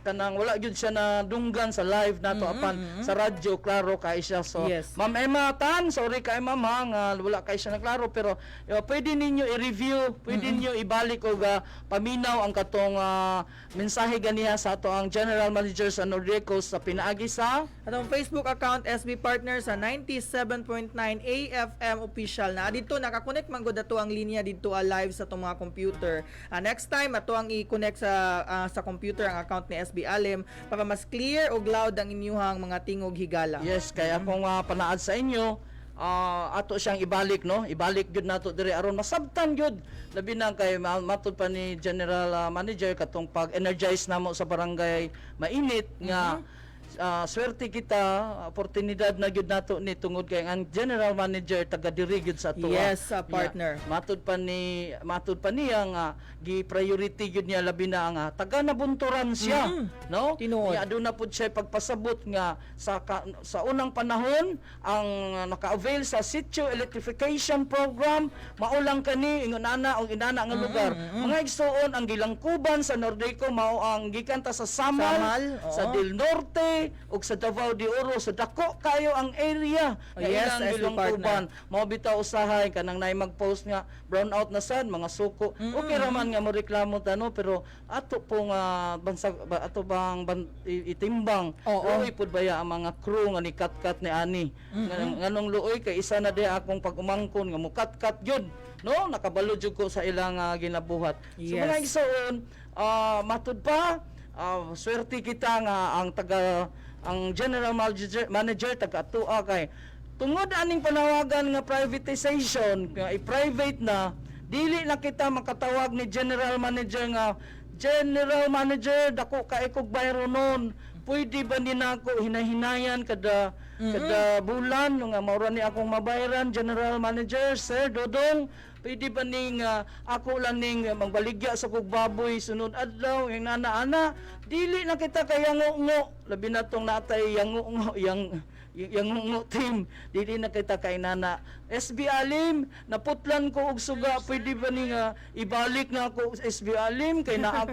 kanang wala gyud siya na dunggan sa live nato, apan sa radyo klaro kay siya. So Ma'am Emma Tan, sorry kay ma'am ha, nga wala kay siya naklaro, pero pwede ninyo i-review, pwede ninyo ibalik og paminaw ang katong mensahe ganiha sa ato ang general manager sa Nordeco sa pinaagi sa atong Facebook account SB Partner sa 97.9 AFM official na dito nakakonect man gud ato ang linya dito live sa atong mga computer. Next time ato ang i-connect sa computer ang account ni SB Alim para mas clear ug loud ang inyuhang mga tingog, higala. Yes, kaya akong panaad sa inyo, ato siyang ibalik, no? Ibalik gyud nato diri aron masabtan gyud. Labi na kay matud pa ni General Manager katong pag-energize namo sa barangay Mainit nga. Swerte kita, oportunidad na gyud nato ni tungod kay ang general manager taga diri gyud sa atoa. Yes, partner. Yeah. Matud pa niya nga gi-priority gyud niya labi na ang taga Nabunturan siya, no? Tinuod. Niya aduna pud siya pagpasabot nga sa unang panahon ang naka-avail sa Sitio Electrification Program mao lang kani ingon ana og inana nga lugar. Mga igsuon, ang gilangkuban sa Nordeco mao ang gikan ta sa Samal, Samal, oo. sa Del Norte ug sa Davao de Oro. So dako kayo ang area Oh, nga yes, ilang SB gilangkuban. Mao bitaw usahay kanang naay mag-post nga brown out na sad mga suko. Okay ra man nga mo reklamo ta, no, pero ato po nga bansa ba, ato bang itimbang luoy pud baya ang mga crew nga ni kat-kat ni ani? Nganong luoy kay isa na di akong pag-umangkon nga mo kat-kat gyud, no? Nakabalo jud ko sa ilang ginabuhat. So mga igsoon, matud pa, swerte kita nga ang taga ang general manager taga atua kay tungod aning panawagan nga privatization, nga i-private na, dili na kita makatawag ni general manager nga, "General manager, dako kay kog bayronon, pwede ba ni nako hinahinayan kada kada bulan nga maura ni akong mabayaran? General manager, Sir Dodong, pwede ba ning ako lang ning magbaligya sa kog baboy sunod adlaw?" Yung nana-ana, dili na kita kaya ngo, labi na tong natay yang ngo yang yang ngo team, dili na kita kay nana. SB Alim, naputlan ko og suga, pwede ba ni nga ibalik na ako, SB Alim, kay na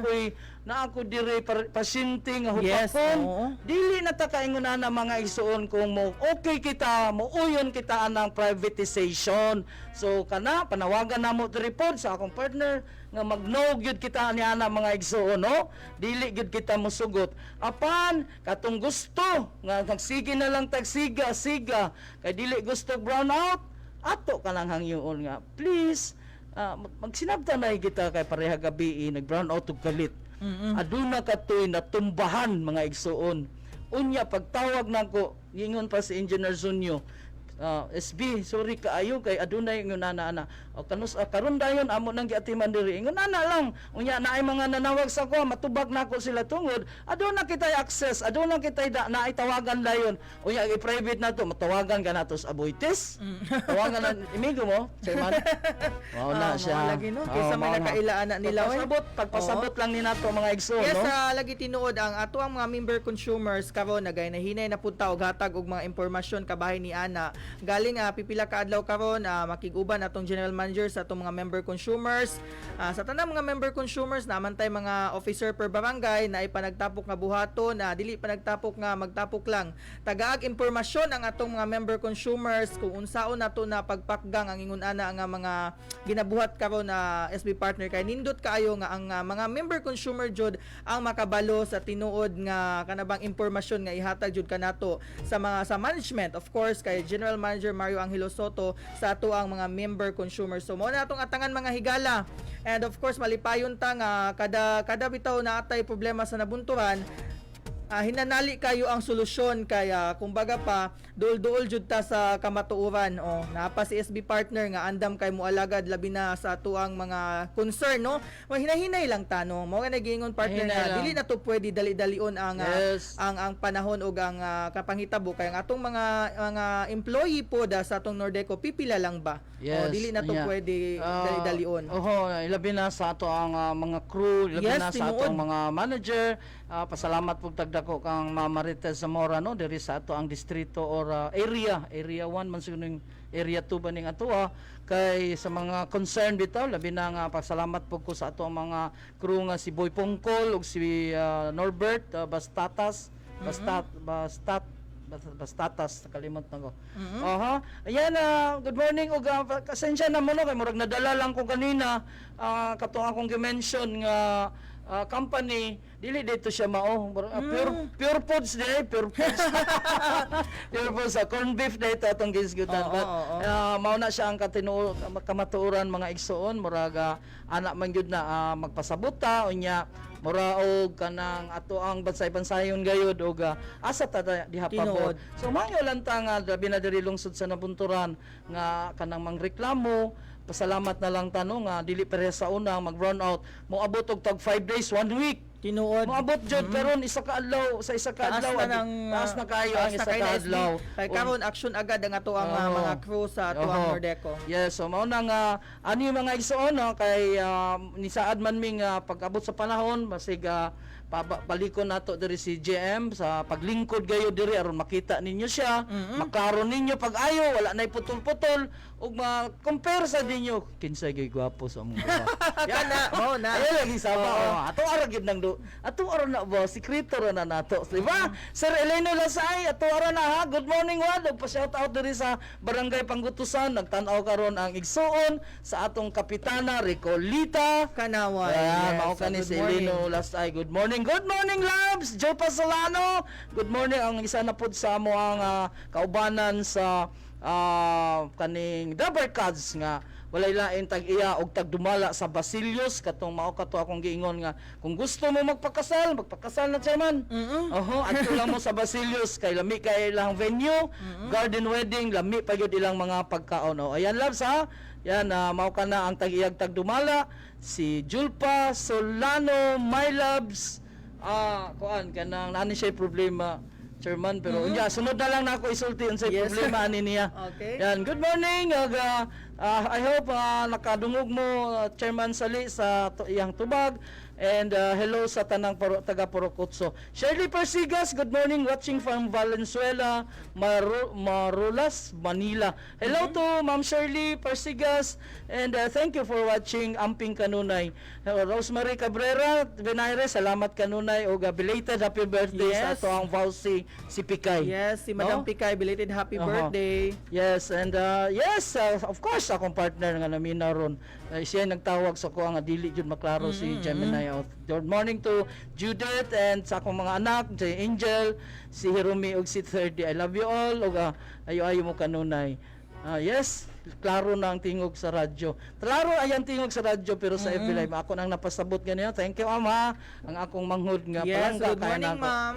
ako dire pasyente nga hupakon? Dili na ta kaingon na mga igsuon, kung mo okay kita, mo uyon kita anang privatization. So kana panawagan namo diri pod sa akong partner nga mag-no gyud kita ani ana, mga igsuon, no? Dili gyud kita mosugot. Apan katong gusto nga nagsige na lang tagsiga siga kay dili gusto brown out, ato ka lang hangyoon nga please, magsinabtan na kita kay pareha gabi nag brown out og kalit. Aduna katoy natumbahan, mga igsuon. Unya pagtawag nako, ingon pa si Engineer Zunyo, "SB, sorry kaayo kay adunay ingon ana ana." O kanus karon dayon amo nang giatiman diri. Ingon ana lang. Unya naay mga nanawag sa ko, matubag nako sila tungod aduna kitay access, aduna kitay da, naay tawagan dayon. Unya i-private na to, matawagan ka nato sa Aboitiz. Tawagan na imigo mo, Chairman. Mao na Ah, siya. mao lagi, no? Kaysa Oo, may mao na. nakailaan na nila, oy. Pagpasabot lang ni nato, mga igsoon, Yes, no? lagi tinuod ang ato ang mga member consumers karon nagay nahinay na pud ta og hatag og mga impormasyon kabahin ni ana. Galing pipila ka adlaw karon, makig-uban atong general manager sa atong mga member consumers. Sa tanang mga member consumers naman tay mga officer per barangay na ipanagtapok nga buhaton na dili panagtapok nga magtapok lang. Tagaag impormasyon ang atong mga member consumers kung unsaon nato na pagpakgang ang ingon ana nga mga ginabuhat karon na SB partner, kay nindot kaayo nga ang mga member consumer jud ang makabalo sa tinuod nga kanabang impormasyon nga ihatag jud kanato sa mga sa management, of course kay General Manager Mario Angelo Soto, sa ato ang mga member consumers. So mao na atong atangan, mga higala, and of course malipayon ta nga kada kada bitaw na atay problema sa Nabunturan, hinanali kayo ang solusyon, kaya kumbaga pa duol-duol jud ta sa kamatuoran. Oh, napa si SB partner nga andam kay moalagad labi na sa tuang mga concern, no? Well, hinahinay lang ta, no? Mao nga nagiingon, partner, Hinay nga lang. dili na to pwede dali-dalion ang ang panahon ug ang kapanghitabo kay ang atong mga employee po da sa atong Nordeco pipila lang ba. Oh, dili na to pwede dali-dalion. Oho, ilabi na sa ato ang mga crew, ilabi Yes, na sa tinuod. atong mga manager. Pasalamat pug tagdako kang Ma'am Marites Zamora, no, diri sa ato ang distrito or area, area 1 man siguro ning area 2 ba ning atoa, kay sa mga concern bitaw, labi na nga pasalamat pug ko sa ato ang mga crew nga si Boy Pongkol ug si Norbert Bastatas Bastat Bastat Bastatas, nakalimot na ko. Aha. Ayan, good morning ug kasensya na mo, no, kay murag nadala lang ko kanina katong akong gi-mention nga company, dili dito siya mao. Pure Pure Foods di, Pure Foods. Pure Foods sa corn beef dito atong gisgutan. But oo, oo. Mao na siya ang katinuo kamatuoran, mga igsuon, murag anak man gyud na magpasabot ta, unya mura og kanang ato ang bansay-bansayon gayud og asa ta diha pa Tinuod. So manyo lang ta nga labi na diri lungsod sa Nabunturan nga kanang mangreklamo, pasalamat na lang ta, no, nga dili pareha sa una mag brown out, moabot og tag 5 days, 1 week. Tinuod. Moabot jud karon isa ka adlaw, sa isa ka Taas adlaw na ng taas na kayo taas ang na isa kayo ka na SB. adlaw. Kay karon action agad ang ato ang mga crew sa ato ang Nordeco. Yes, so mao na nga ani yung mga igsoon, no, kay nisaad man ming pag-abot sa panahon basig balikon nato diri si GM sa paglingkod gayo diri aron makita ninyo siya, maklaro ninyo pag ayo wala nay putol-putol ug ma-compare sa ninyo kinsay gay gwapo sa among duha. Kana, mao na. Ayo lagi sama. Oh, ato ara gyud nang do. Ato ara na ba sikreto ra na nato, di ba? Sir Eleno Lasay, ato ara na ha. Good morning wad. Ug pa-shout out diri sa Barangay Panggutusan. Nagtan-aw karon ang igsuon sa atong kapitana Ricolita Kanaway. Ayan, Yes, mao ka ni good si morning. Eleno Lasay. Good morning. Good morning, loves. Joe Pasolano. Good morning ang isa na pud sa amo ang kaubanan sa kaning Dabarkads nga walay lain tag iya og tagdumala sa Basilios, katong mao kato akong giingon nga kung gusto mo magpakasal, magpakasal na, chairman. Oho, adto lang mo sa Basilios kay lami kay ilang venue, garden wedding, lami pa gyud ilang mga pagkaon. Oh, ayan loves ha. Yan, mao ka na ang tag-iyag tagdumala si Julpa Solano, my loves. Kuan kanang nani siya problema, chairman, pero unya sunod na lang nako isulti unsay problema ani niya. Yan, good morning. Ug, I hope nakadungog mo, Chairman Sali, sa iyang tubag and hello sa tanang taga Purok Otso. Shirley Persigas, good morning, watching from Valenzuela, Marulas, Manila. Hello to Ma'am Shirley Persigas and thank you for watching Amping Kanunay. Rosemary Cabrera Benaire, salamat kanunay ug belated happy birthday sa ato ang Vausi si Pikay. Yes, si Madam No? Pikay, belated happy birthday. Yes, and yes, of course, akong partner nga namina ron. Siya nagtawag sa ko nga dili jud maklaro si Gemini. Oh, good morning to Judith and sa akong mga anak, si Angel, si Hirumi ug si 30. I love you all. Ug ayo-ayo mo kanunay. Ah, yes, klaro na ang tingog sa radyo. Klaro ay ang tingog sa radyo pero sa FB Live ako nang napasabot ganyan. Thank you, ama. Ang akong manghud nga Yes, palangga good kaya morning, nako. ma'am.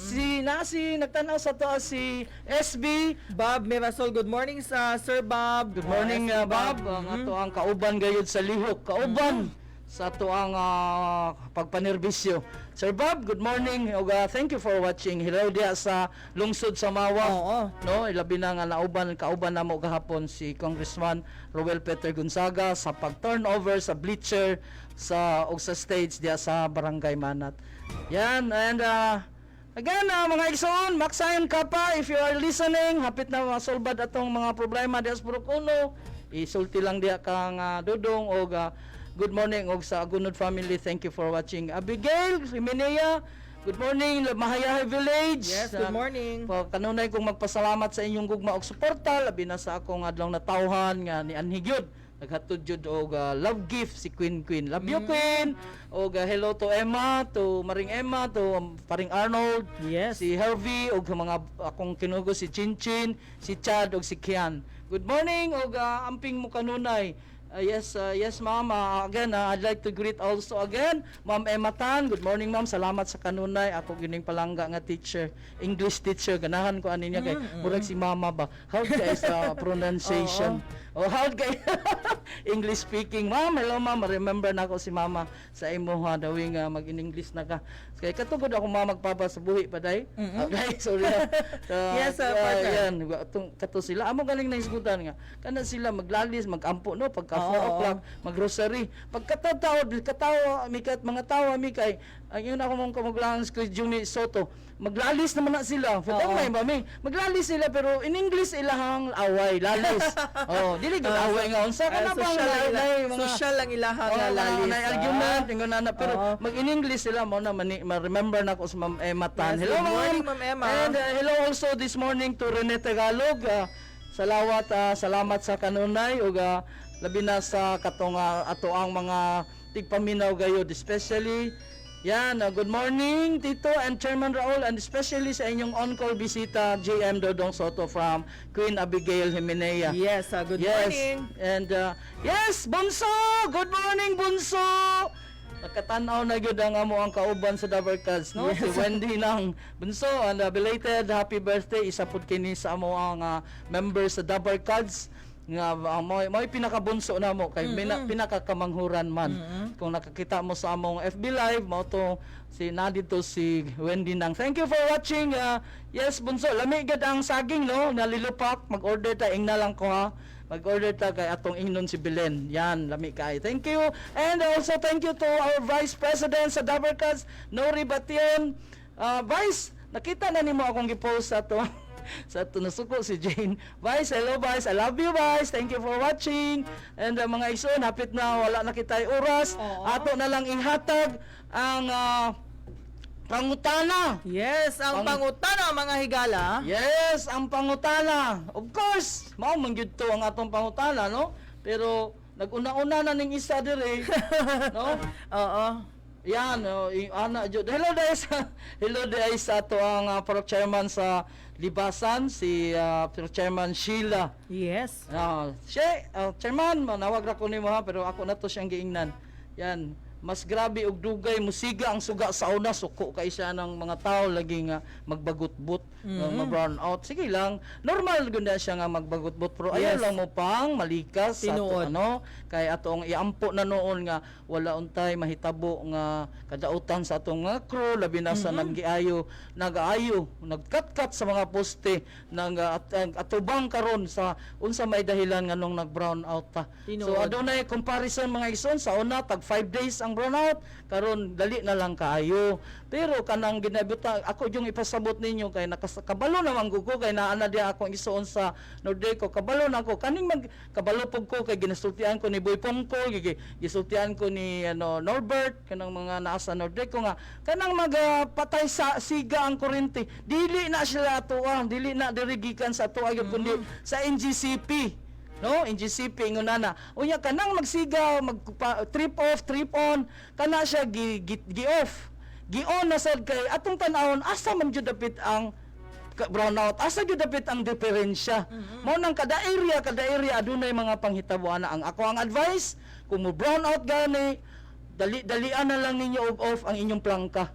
Si nasi nagtanaw sa to si SB Bob Mirasol, good morning sa Sir Bob. Good morning, SB Bob. Ang ato ang kauban gayud sa lihok, kauban sa ato ang pagpanerbisyo. Sir Bob, good morning ug thank you for watching. Hello diha sa lungsod sa Mawa. No, ilabi na nga nauban kauban namo gahapon si Congressman Roel Peter Gonzaga sa pag-turnover sa bleacher sa og sa stage diha sa Barangay Manat. Yan, and again, mga igsoon, Maxayon Kapa, if you are listening, hapit na masolbad atong mga problema diha sa Purok Uno, isulti lang diha kang Dudong og good morning og sa Agunod family, thank you for watching. Abigail Jimenea, good morning, Mahayahay Village. Yes, good morning. Kanunay kong magpasalamat sa inyong gugma og suporta, labi na sa akong adlaw na tawhan nga ni Anhi gyud. Naghatod jud og love gift si Queen Queen. Love you, Queen. Og hello to Emma, to Maring Emma, to Paring Arnold, si Harvey og mga akong kinugo si Chinchin, si Chad og si Kian. Good morning og amping mo kanunay. Yes, ma'am. Again, I'd like to greet also again Ma'am Emma Tan. Good morning, ma'am. Salamat sa kanunay. Ako gining palangga nga teacher, English teacher. Ganahan ko ani niya kay murag si mama ba. How kay sa pronunciation? Oh, how kay English speaking. Ma'am, hello ma'am. Remember na ako si mama sa imo ha dawing mag-in-English na ka. Kay katugod ako mama magpapa sa buhi pa day. Okay, sorry. Yes, partner. Yan, kato sila. Amo galing na isgutan nga. Kana sila maglalis, magampo no pagka 4 o'clock, magrosary. Pagkatao, katawa mikat mga tawo mi kay ang yun ako mong kamaglangan ko Juni Soto. Maglalis naman na sila. Pero may ba mi? Maglalis sila pero in English ilahang away, lalis. Oh, dili gud away nga unsa ka na bang Social lang mga social lang ilahang Oo, nga lalis, mga argument ingon na pero mag in English sila mo na ma-remember na ako sa Ma'am Emma Tan. Yes, Hello, good morning, ma'am. Ma'am Emma. And hello also this morning to Rene Tagalog. Salamat sa kanunay ug labi na sa katong ato ang mga tigpaminaw gayud, especially yan, good morning Tito and Chairman Raul and especially sa inyong on-call bisita JM Dodong Soto from Queen Abigail Jimenea. Yes, good Yes. morning. And yes, Bunso! Good morning, Bunso! Nakatanaw na gyud ang amo ang kauban sa Dabarkads, no? Si Wendy nang Bunso and belated happy birthday, isa pud kini sa amo ang member sa Dabarkads. Nga mo pinakabunso na mo kay pinakakamanghuran man. Kung nakakita mo sa among FB Live, mao to si na dito si Wendy Nang. Thank you for watching. Yes, bunso, lami gid ang saging, no, nalilupak. Mag-order ta, ingna lang ko ha. Mag-order ta kay atong ingnon si Belen. Yan, lami kay. Thank you. And also thank you to our Vice President sa Dabarkads, Nori Bation. Vice, nakita na nimo akong gi-post sa ato nasuko si Jane. Vice, hello Vice. I love you, Vice. Thank you for watching. And mga igsoon, hapit na wala na kitay oras. Ato na lang ihatag ang pangutana. Yes, ang pangutana, mga higala. Yes, ang pangutana. Of course, mao man gyud to ang atong pangutana, no? Pero naguna-una na ning isa dire, no? Oo. Yan, oh, ana jud. Hello guys. Hello guys sa ato ang pro chairman sa Libasan, si pro chairman Sheila. Ah, siya, chairman, manawag ra ko nimo ha, pero ako na to siyang giingnan. Yan, mas grabe og dugay musiga ang suga sa una, suko kay siya ng mga tao lagi nga magbagutbot, nga ma-brown out. Sige lang, normal gud na siya nga magbagutbot, pero ayaw lang mo pang malikas sa ato, ano, kay atong iampo na noon nga wala untay mahitabo nga kadautan sa atong nga crew, labi na sa naggiayo, nagaayo, nagkatkat sa mga poste nang atubang karon sa unsa may dahilan nganong nag-brown out ta. So adunay comparison, mga igsoon, sa una tag 5 days ang brown out, karon dali na lang kaayo. Pero kanang ginabuta ako yung ipasabot ninyo kay nakabalo naman ko kay naa na diya akong igsoon sa Nordeco, kabalo na ako kaning mag kabalo pug ko kay ginasultian ko ni Boy Pongko, gisultian ko ni ano Norbert, kanang mga naa sa Nordeco nga kanang magpatay sa siga ang kuryente, dili na sila atoa, dili na diri gikan sa atoa gyud kundi sa NGCP, no? NGCP ingon na. Unya kanang magsiga, mag trip off, trip on, kana siya gi off, gi on na sad kay atong tan-awon asa man jud dapit ang brownout, asa jud dapit ang diferensya. Mao nang kada area adunay mga panghitabo ana. Ang ako ang advice, kung mo brown out gani, dali dalian na lang ninyo og off ang inyong plangka.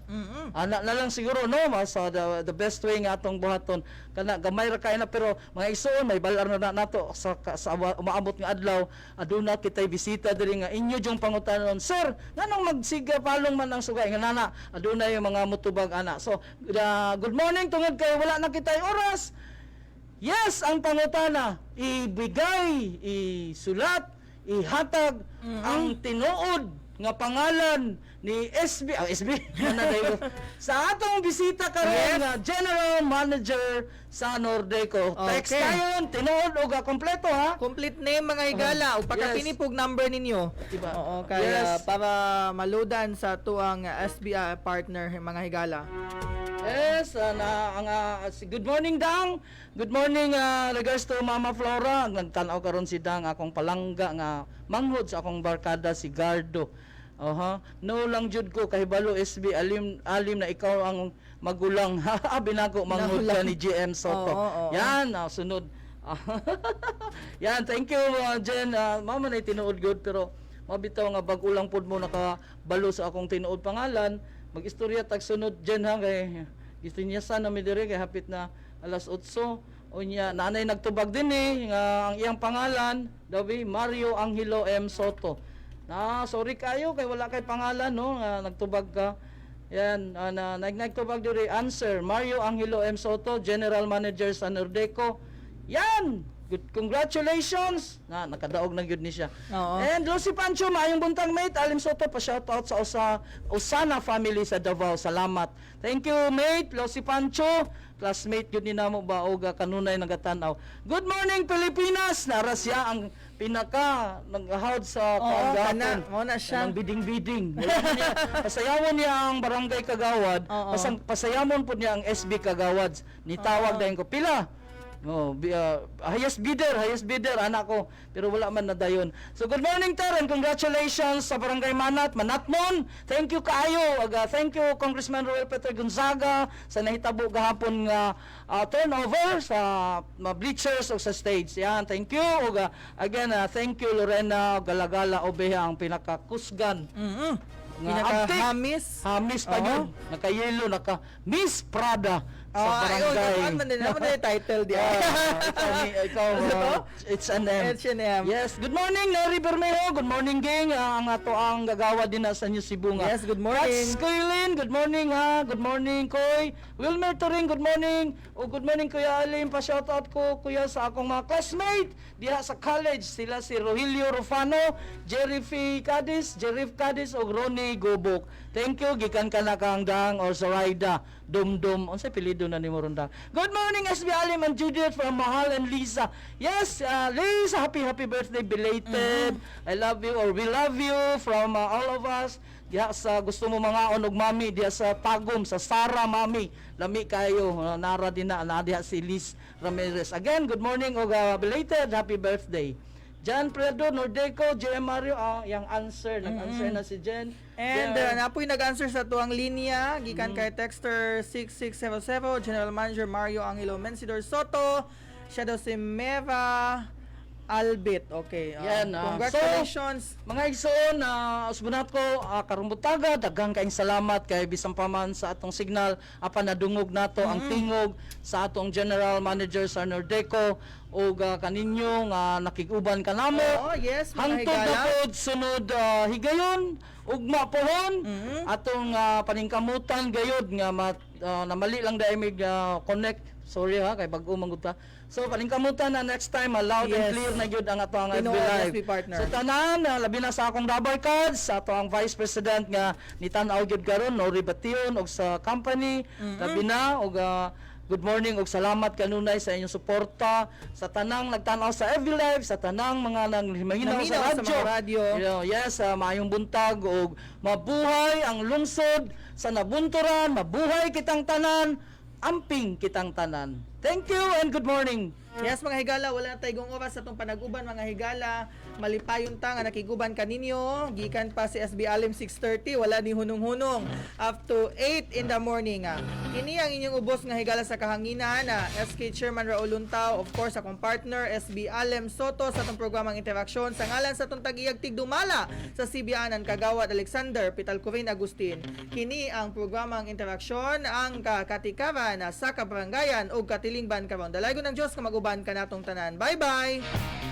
Ana na lang siguro, no, mas the best way nga atong buhaton. Kana gamay ra kay na, pero mga igsoon, may balar na nato sa umaabot nga adlaw, aduna kitay bisita diri nga inyo jung pangutanon, "Sir, nganong magsiga palong man ang sugay?" Nga nana aduna yung mga mutubag ana. So good morning, tungod kay wala na kitay oras. Yes, ang pangutana, ibigay, isulat, ihatag ang tinuod nga pangalan ni SB, ah, SB, ano na yun? Sa atong bisita karon nga General Manager sa Nordeco. Text tayo, tinuod og kompleto ha. Complete name, mga higala, ug pagkapini pug number ninyo. Diba? Oo, kaya para maloadan sa tuang SBI partner, mga higala. Yes, na ang good morning, Dang. Good morning, regards to Mama Flora. Nagtan-aw karon si Dang, akong palangga nga manghod sa akong barkada si Gardo. Oha. No lang jud ko kahibalo, SB, alim alim na ikaw ang magulang. Ha, binago manghod ka ni GM Soto. Oo, oo, oo. Yan, sunod. Yan, thank you, Jen. Mama na tinuod good, pero mabitaw nga bag-o lang pud mo nakabalo sa akong tinuod pangalan. Mag-istorya tag sunod, Jen, ha, kay gusto niya sana mi diri kay hapit na alas 8. Unya nanay nagtubag din eh nga ang iyang pangalan daw bi Mario Angelo M Soto. Na sorry kayo kay wala kay pangalan, no, nga nagtubag ka. Yan, na nagtubag diri, answer Mario Angelo M Soto, General Manager sa Nordeco. Yan. Good, congratulations. Na nakadaog na gyud ni siya. And Lucy Pancho, maayong buntag, mate. Alim Soto pa shout out sa Osana family sa Davao. Salamat. Thank you, mate. Lucy Pancho, classmate gyud ni namo ba og kanunay nagatanaw. Good morning, Pilipinas. Nara siya ang pinaka naghahawd sa Oo, kagapon. kana. Mao na siya. Kanang biding-biding. Wala na niya. Pasayawon niya ang barangay kagawad. Pasayamon po niya ang SB kagawad. Nitawag dayon ko pila. Oh, highest bidder anak ko, pero wala man na dayon. So good morning, Ter, and congratulations sa Barangay Manat, Manatmon. Thank you kaayo. Aga, thank you Congressman Roel Peter Gonzaga sa nahitabo gahapon nga turnover sa mga bleachers o sa stage. Yan, thank you. Ug again, thank you Lorena Galagala Obeha, ang pinakakusgan nga Pinakahamis. Hamis pa yun. Naka-yellow, naka Miss Prada. Sa Ah, ayun, barangay. ano man din, ano man din yung title diya? Ah, ikaw, ikaw, Ano to? H&M. H&M. Yes, good morning Larry Bermejo. Good morning, gang. Ah, ang ato ang gagawa din na sa New Cebu nga. Yes, good morning. That's Kuylin, good morning ha. Good morning, Koy. Wilmer Turing, good morning. O good morning, Kuya Alim. Pa-shout out ko, Kuya, sa akong mga classmate diha sa college. Sila si Rogelio Rufano, Jerry F. Cadiz, Jerry F. Cadiz ug Ronnie Gobok. Thank you gikan ka na kang Dang or Zoraida Dumdum. Unsay apelyido na nimo ron, Dang? Good morning, SB Alim and Judith from Mahal and Lisa. Yes, Lisa, happy happy birthday belated. I love you or we love you from all of us. Diha sa gusto mo mga og mami diha sa Tagum sa Sara mami. Lami kayo, nara din na na diha si Liz Ramirez. Again, good morning og belated happy birthday. John Fredo Nordeco, JM Mario, ah, yang answer, nag-answer na si Jen. And Jen- napoy nag-answer sa tuang linya gikan kay texter 6600, General Manager Mario Angelo Mensidor Soto, siya daw si Meva Albit. Okay. Yan, congratulations. So, mga igsoon, usbunat ko, karong buntaga, daghang kaayong salamat kay bisan pa man sa atong signal apan nadungog nato ang tingog sa atong General Manager sa Nordeco ug kaninyo nga nakig-uban kanamo. Oh, yes, mga Hangtod na higala. pod sunod higayon, ugma pohon, atong paningkamutan gayod nga namali lang dahil mig connect. Sorry ha, kay bag-o man gud ta. So paningkamutan na next time loud and clear na gyud ang ato ang FB Tinuod, Live. SB partner. So tanan, labi na sa akong rubber cards, sa ato ang Vice President nga nitan-aw gyud karon Nori Bation og sa company, labi na og good morning og salamat kanunay sa inyong suporta sa tanang nagtan-aw sa FB Live, sa tanang mga nang mahinaw Naminaw sa sa radyo. mga radyo. Yes, maayong buntag og mabuhay ang lungsod sa Nabunturan, mabuhay kitang tanan, amping kitang tanan. Thank you and good morning. Yes, mga higala, wala na tayong oras sa atong panag-uban, mga higala. Malipayon ta nga nakiguban kaninyo. Gikan pa si SB Alim 6:30, wala ni hunong-hunong. Up to 8 in the morning. Ah. Kini ang inyong ubos nga higala sa kahanginan. Ah. SK Chairman Raul Luntao, of course, akong partner SB Alem Soto sa atong programang Interaksyon. Sa ngalan sa atong tagiyag tigdumala sa Sibianan, Kagawad Alexander Pitalcorin Agustin. Kini ang programang Interaksyon, ang katikaran sa kabarangayan ug katilingban karon. Dalaygon ng Dios nga mag-uban kanatong tanan. Bye-bye!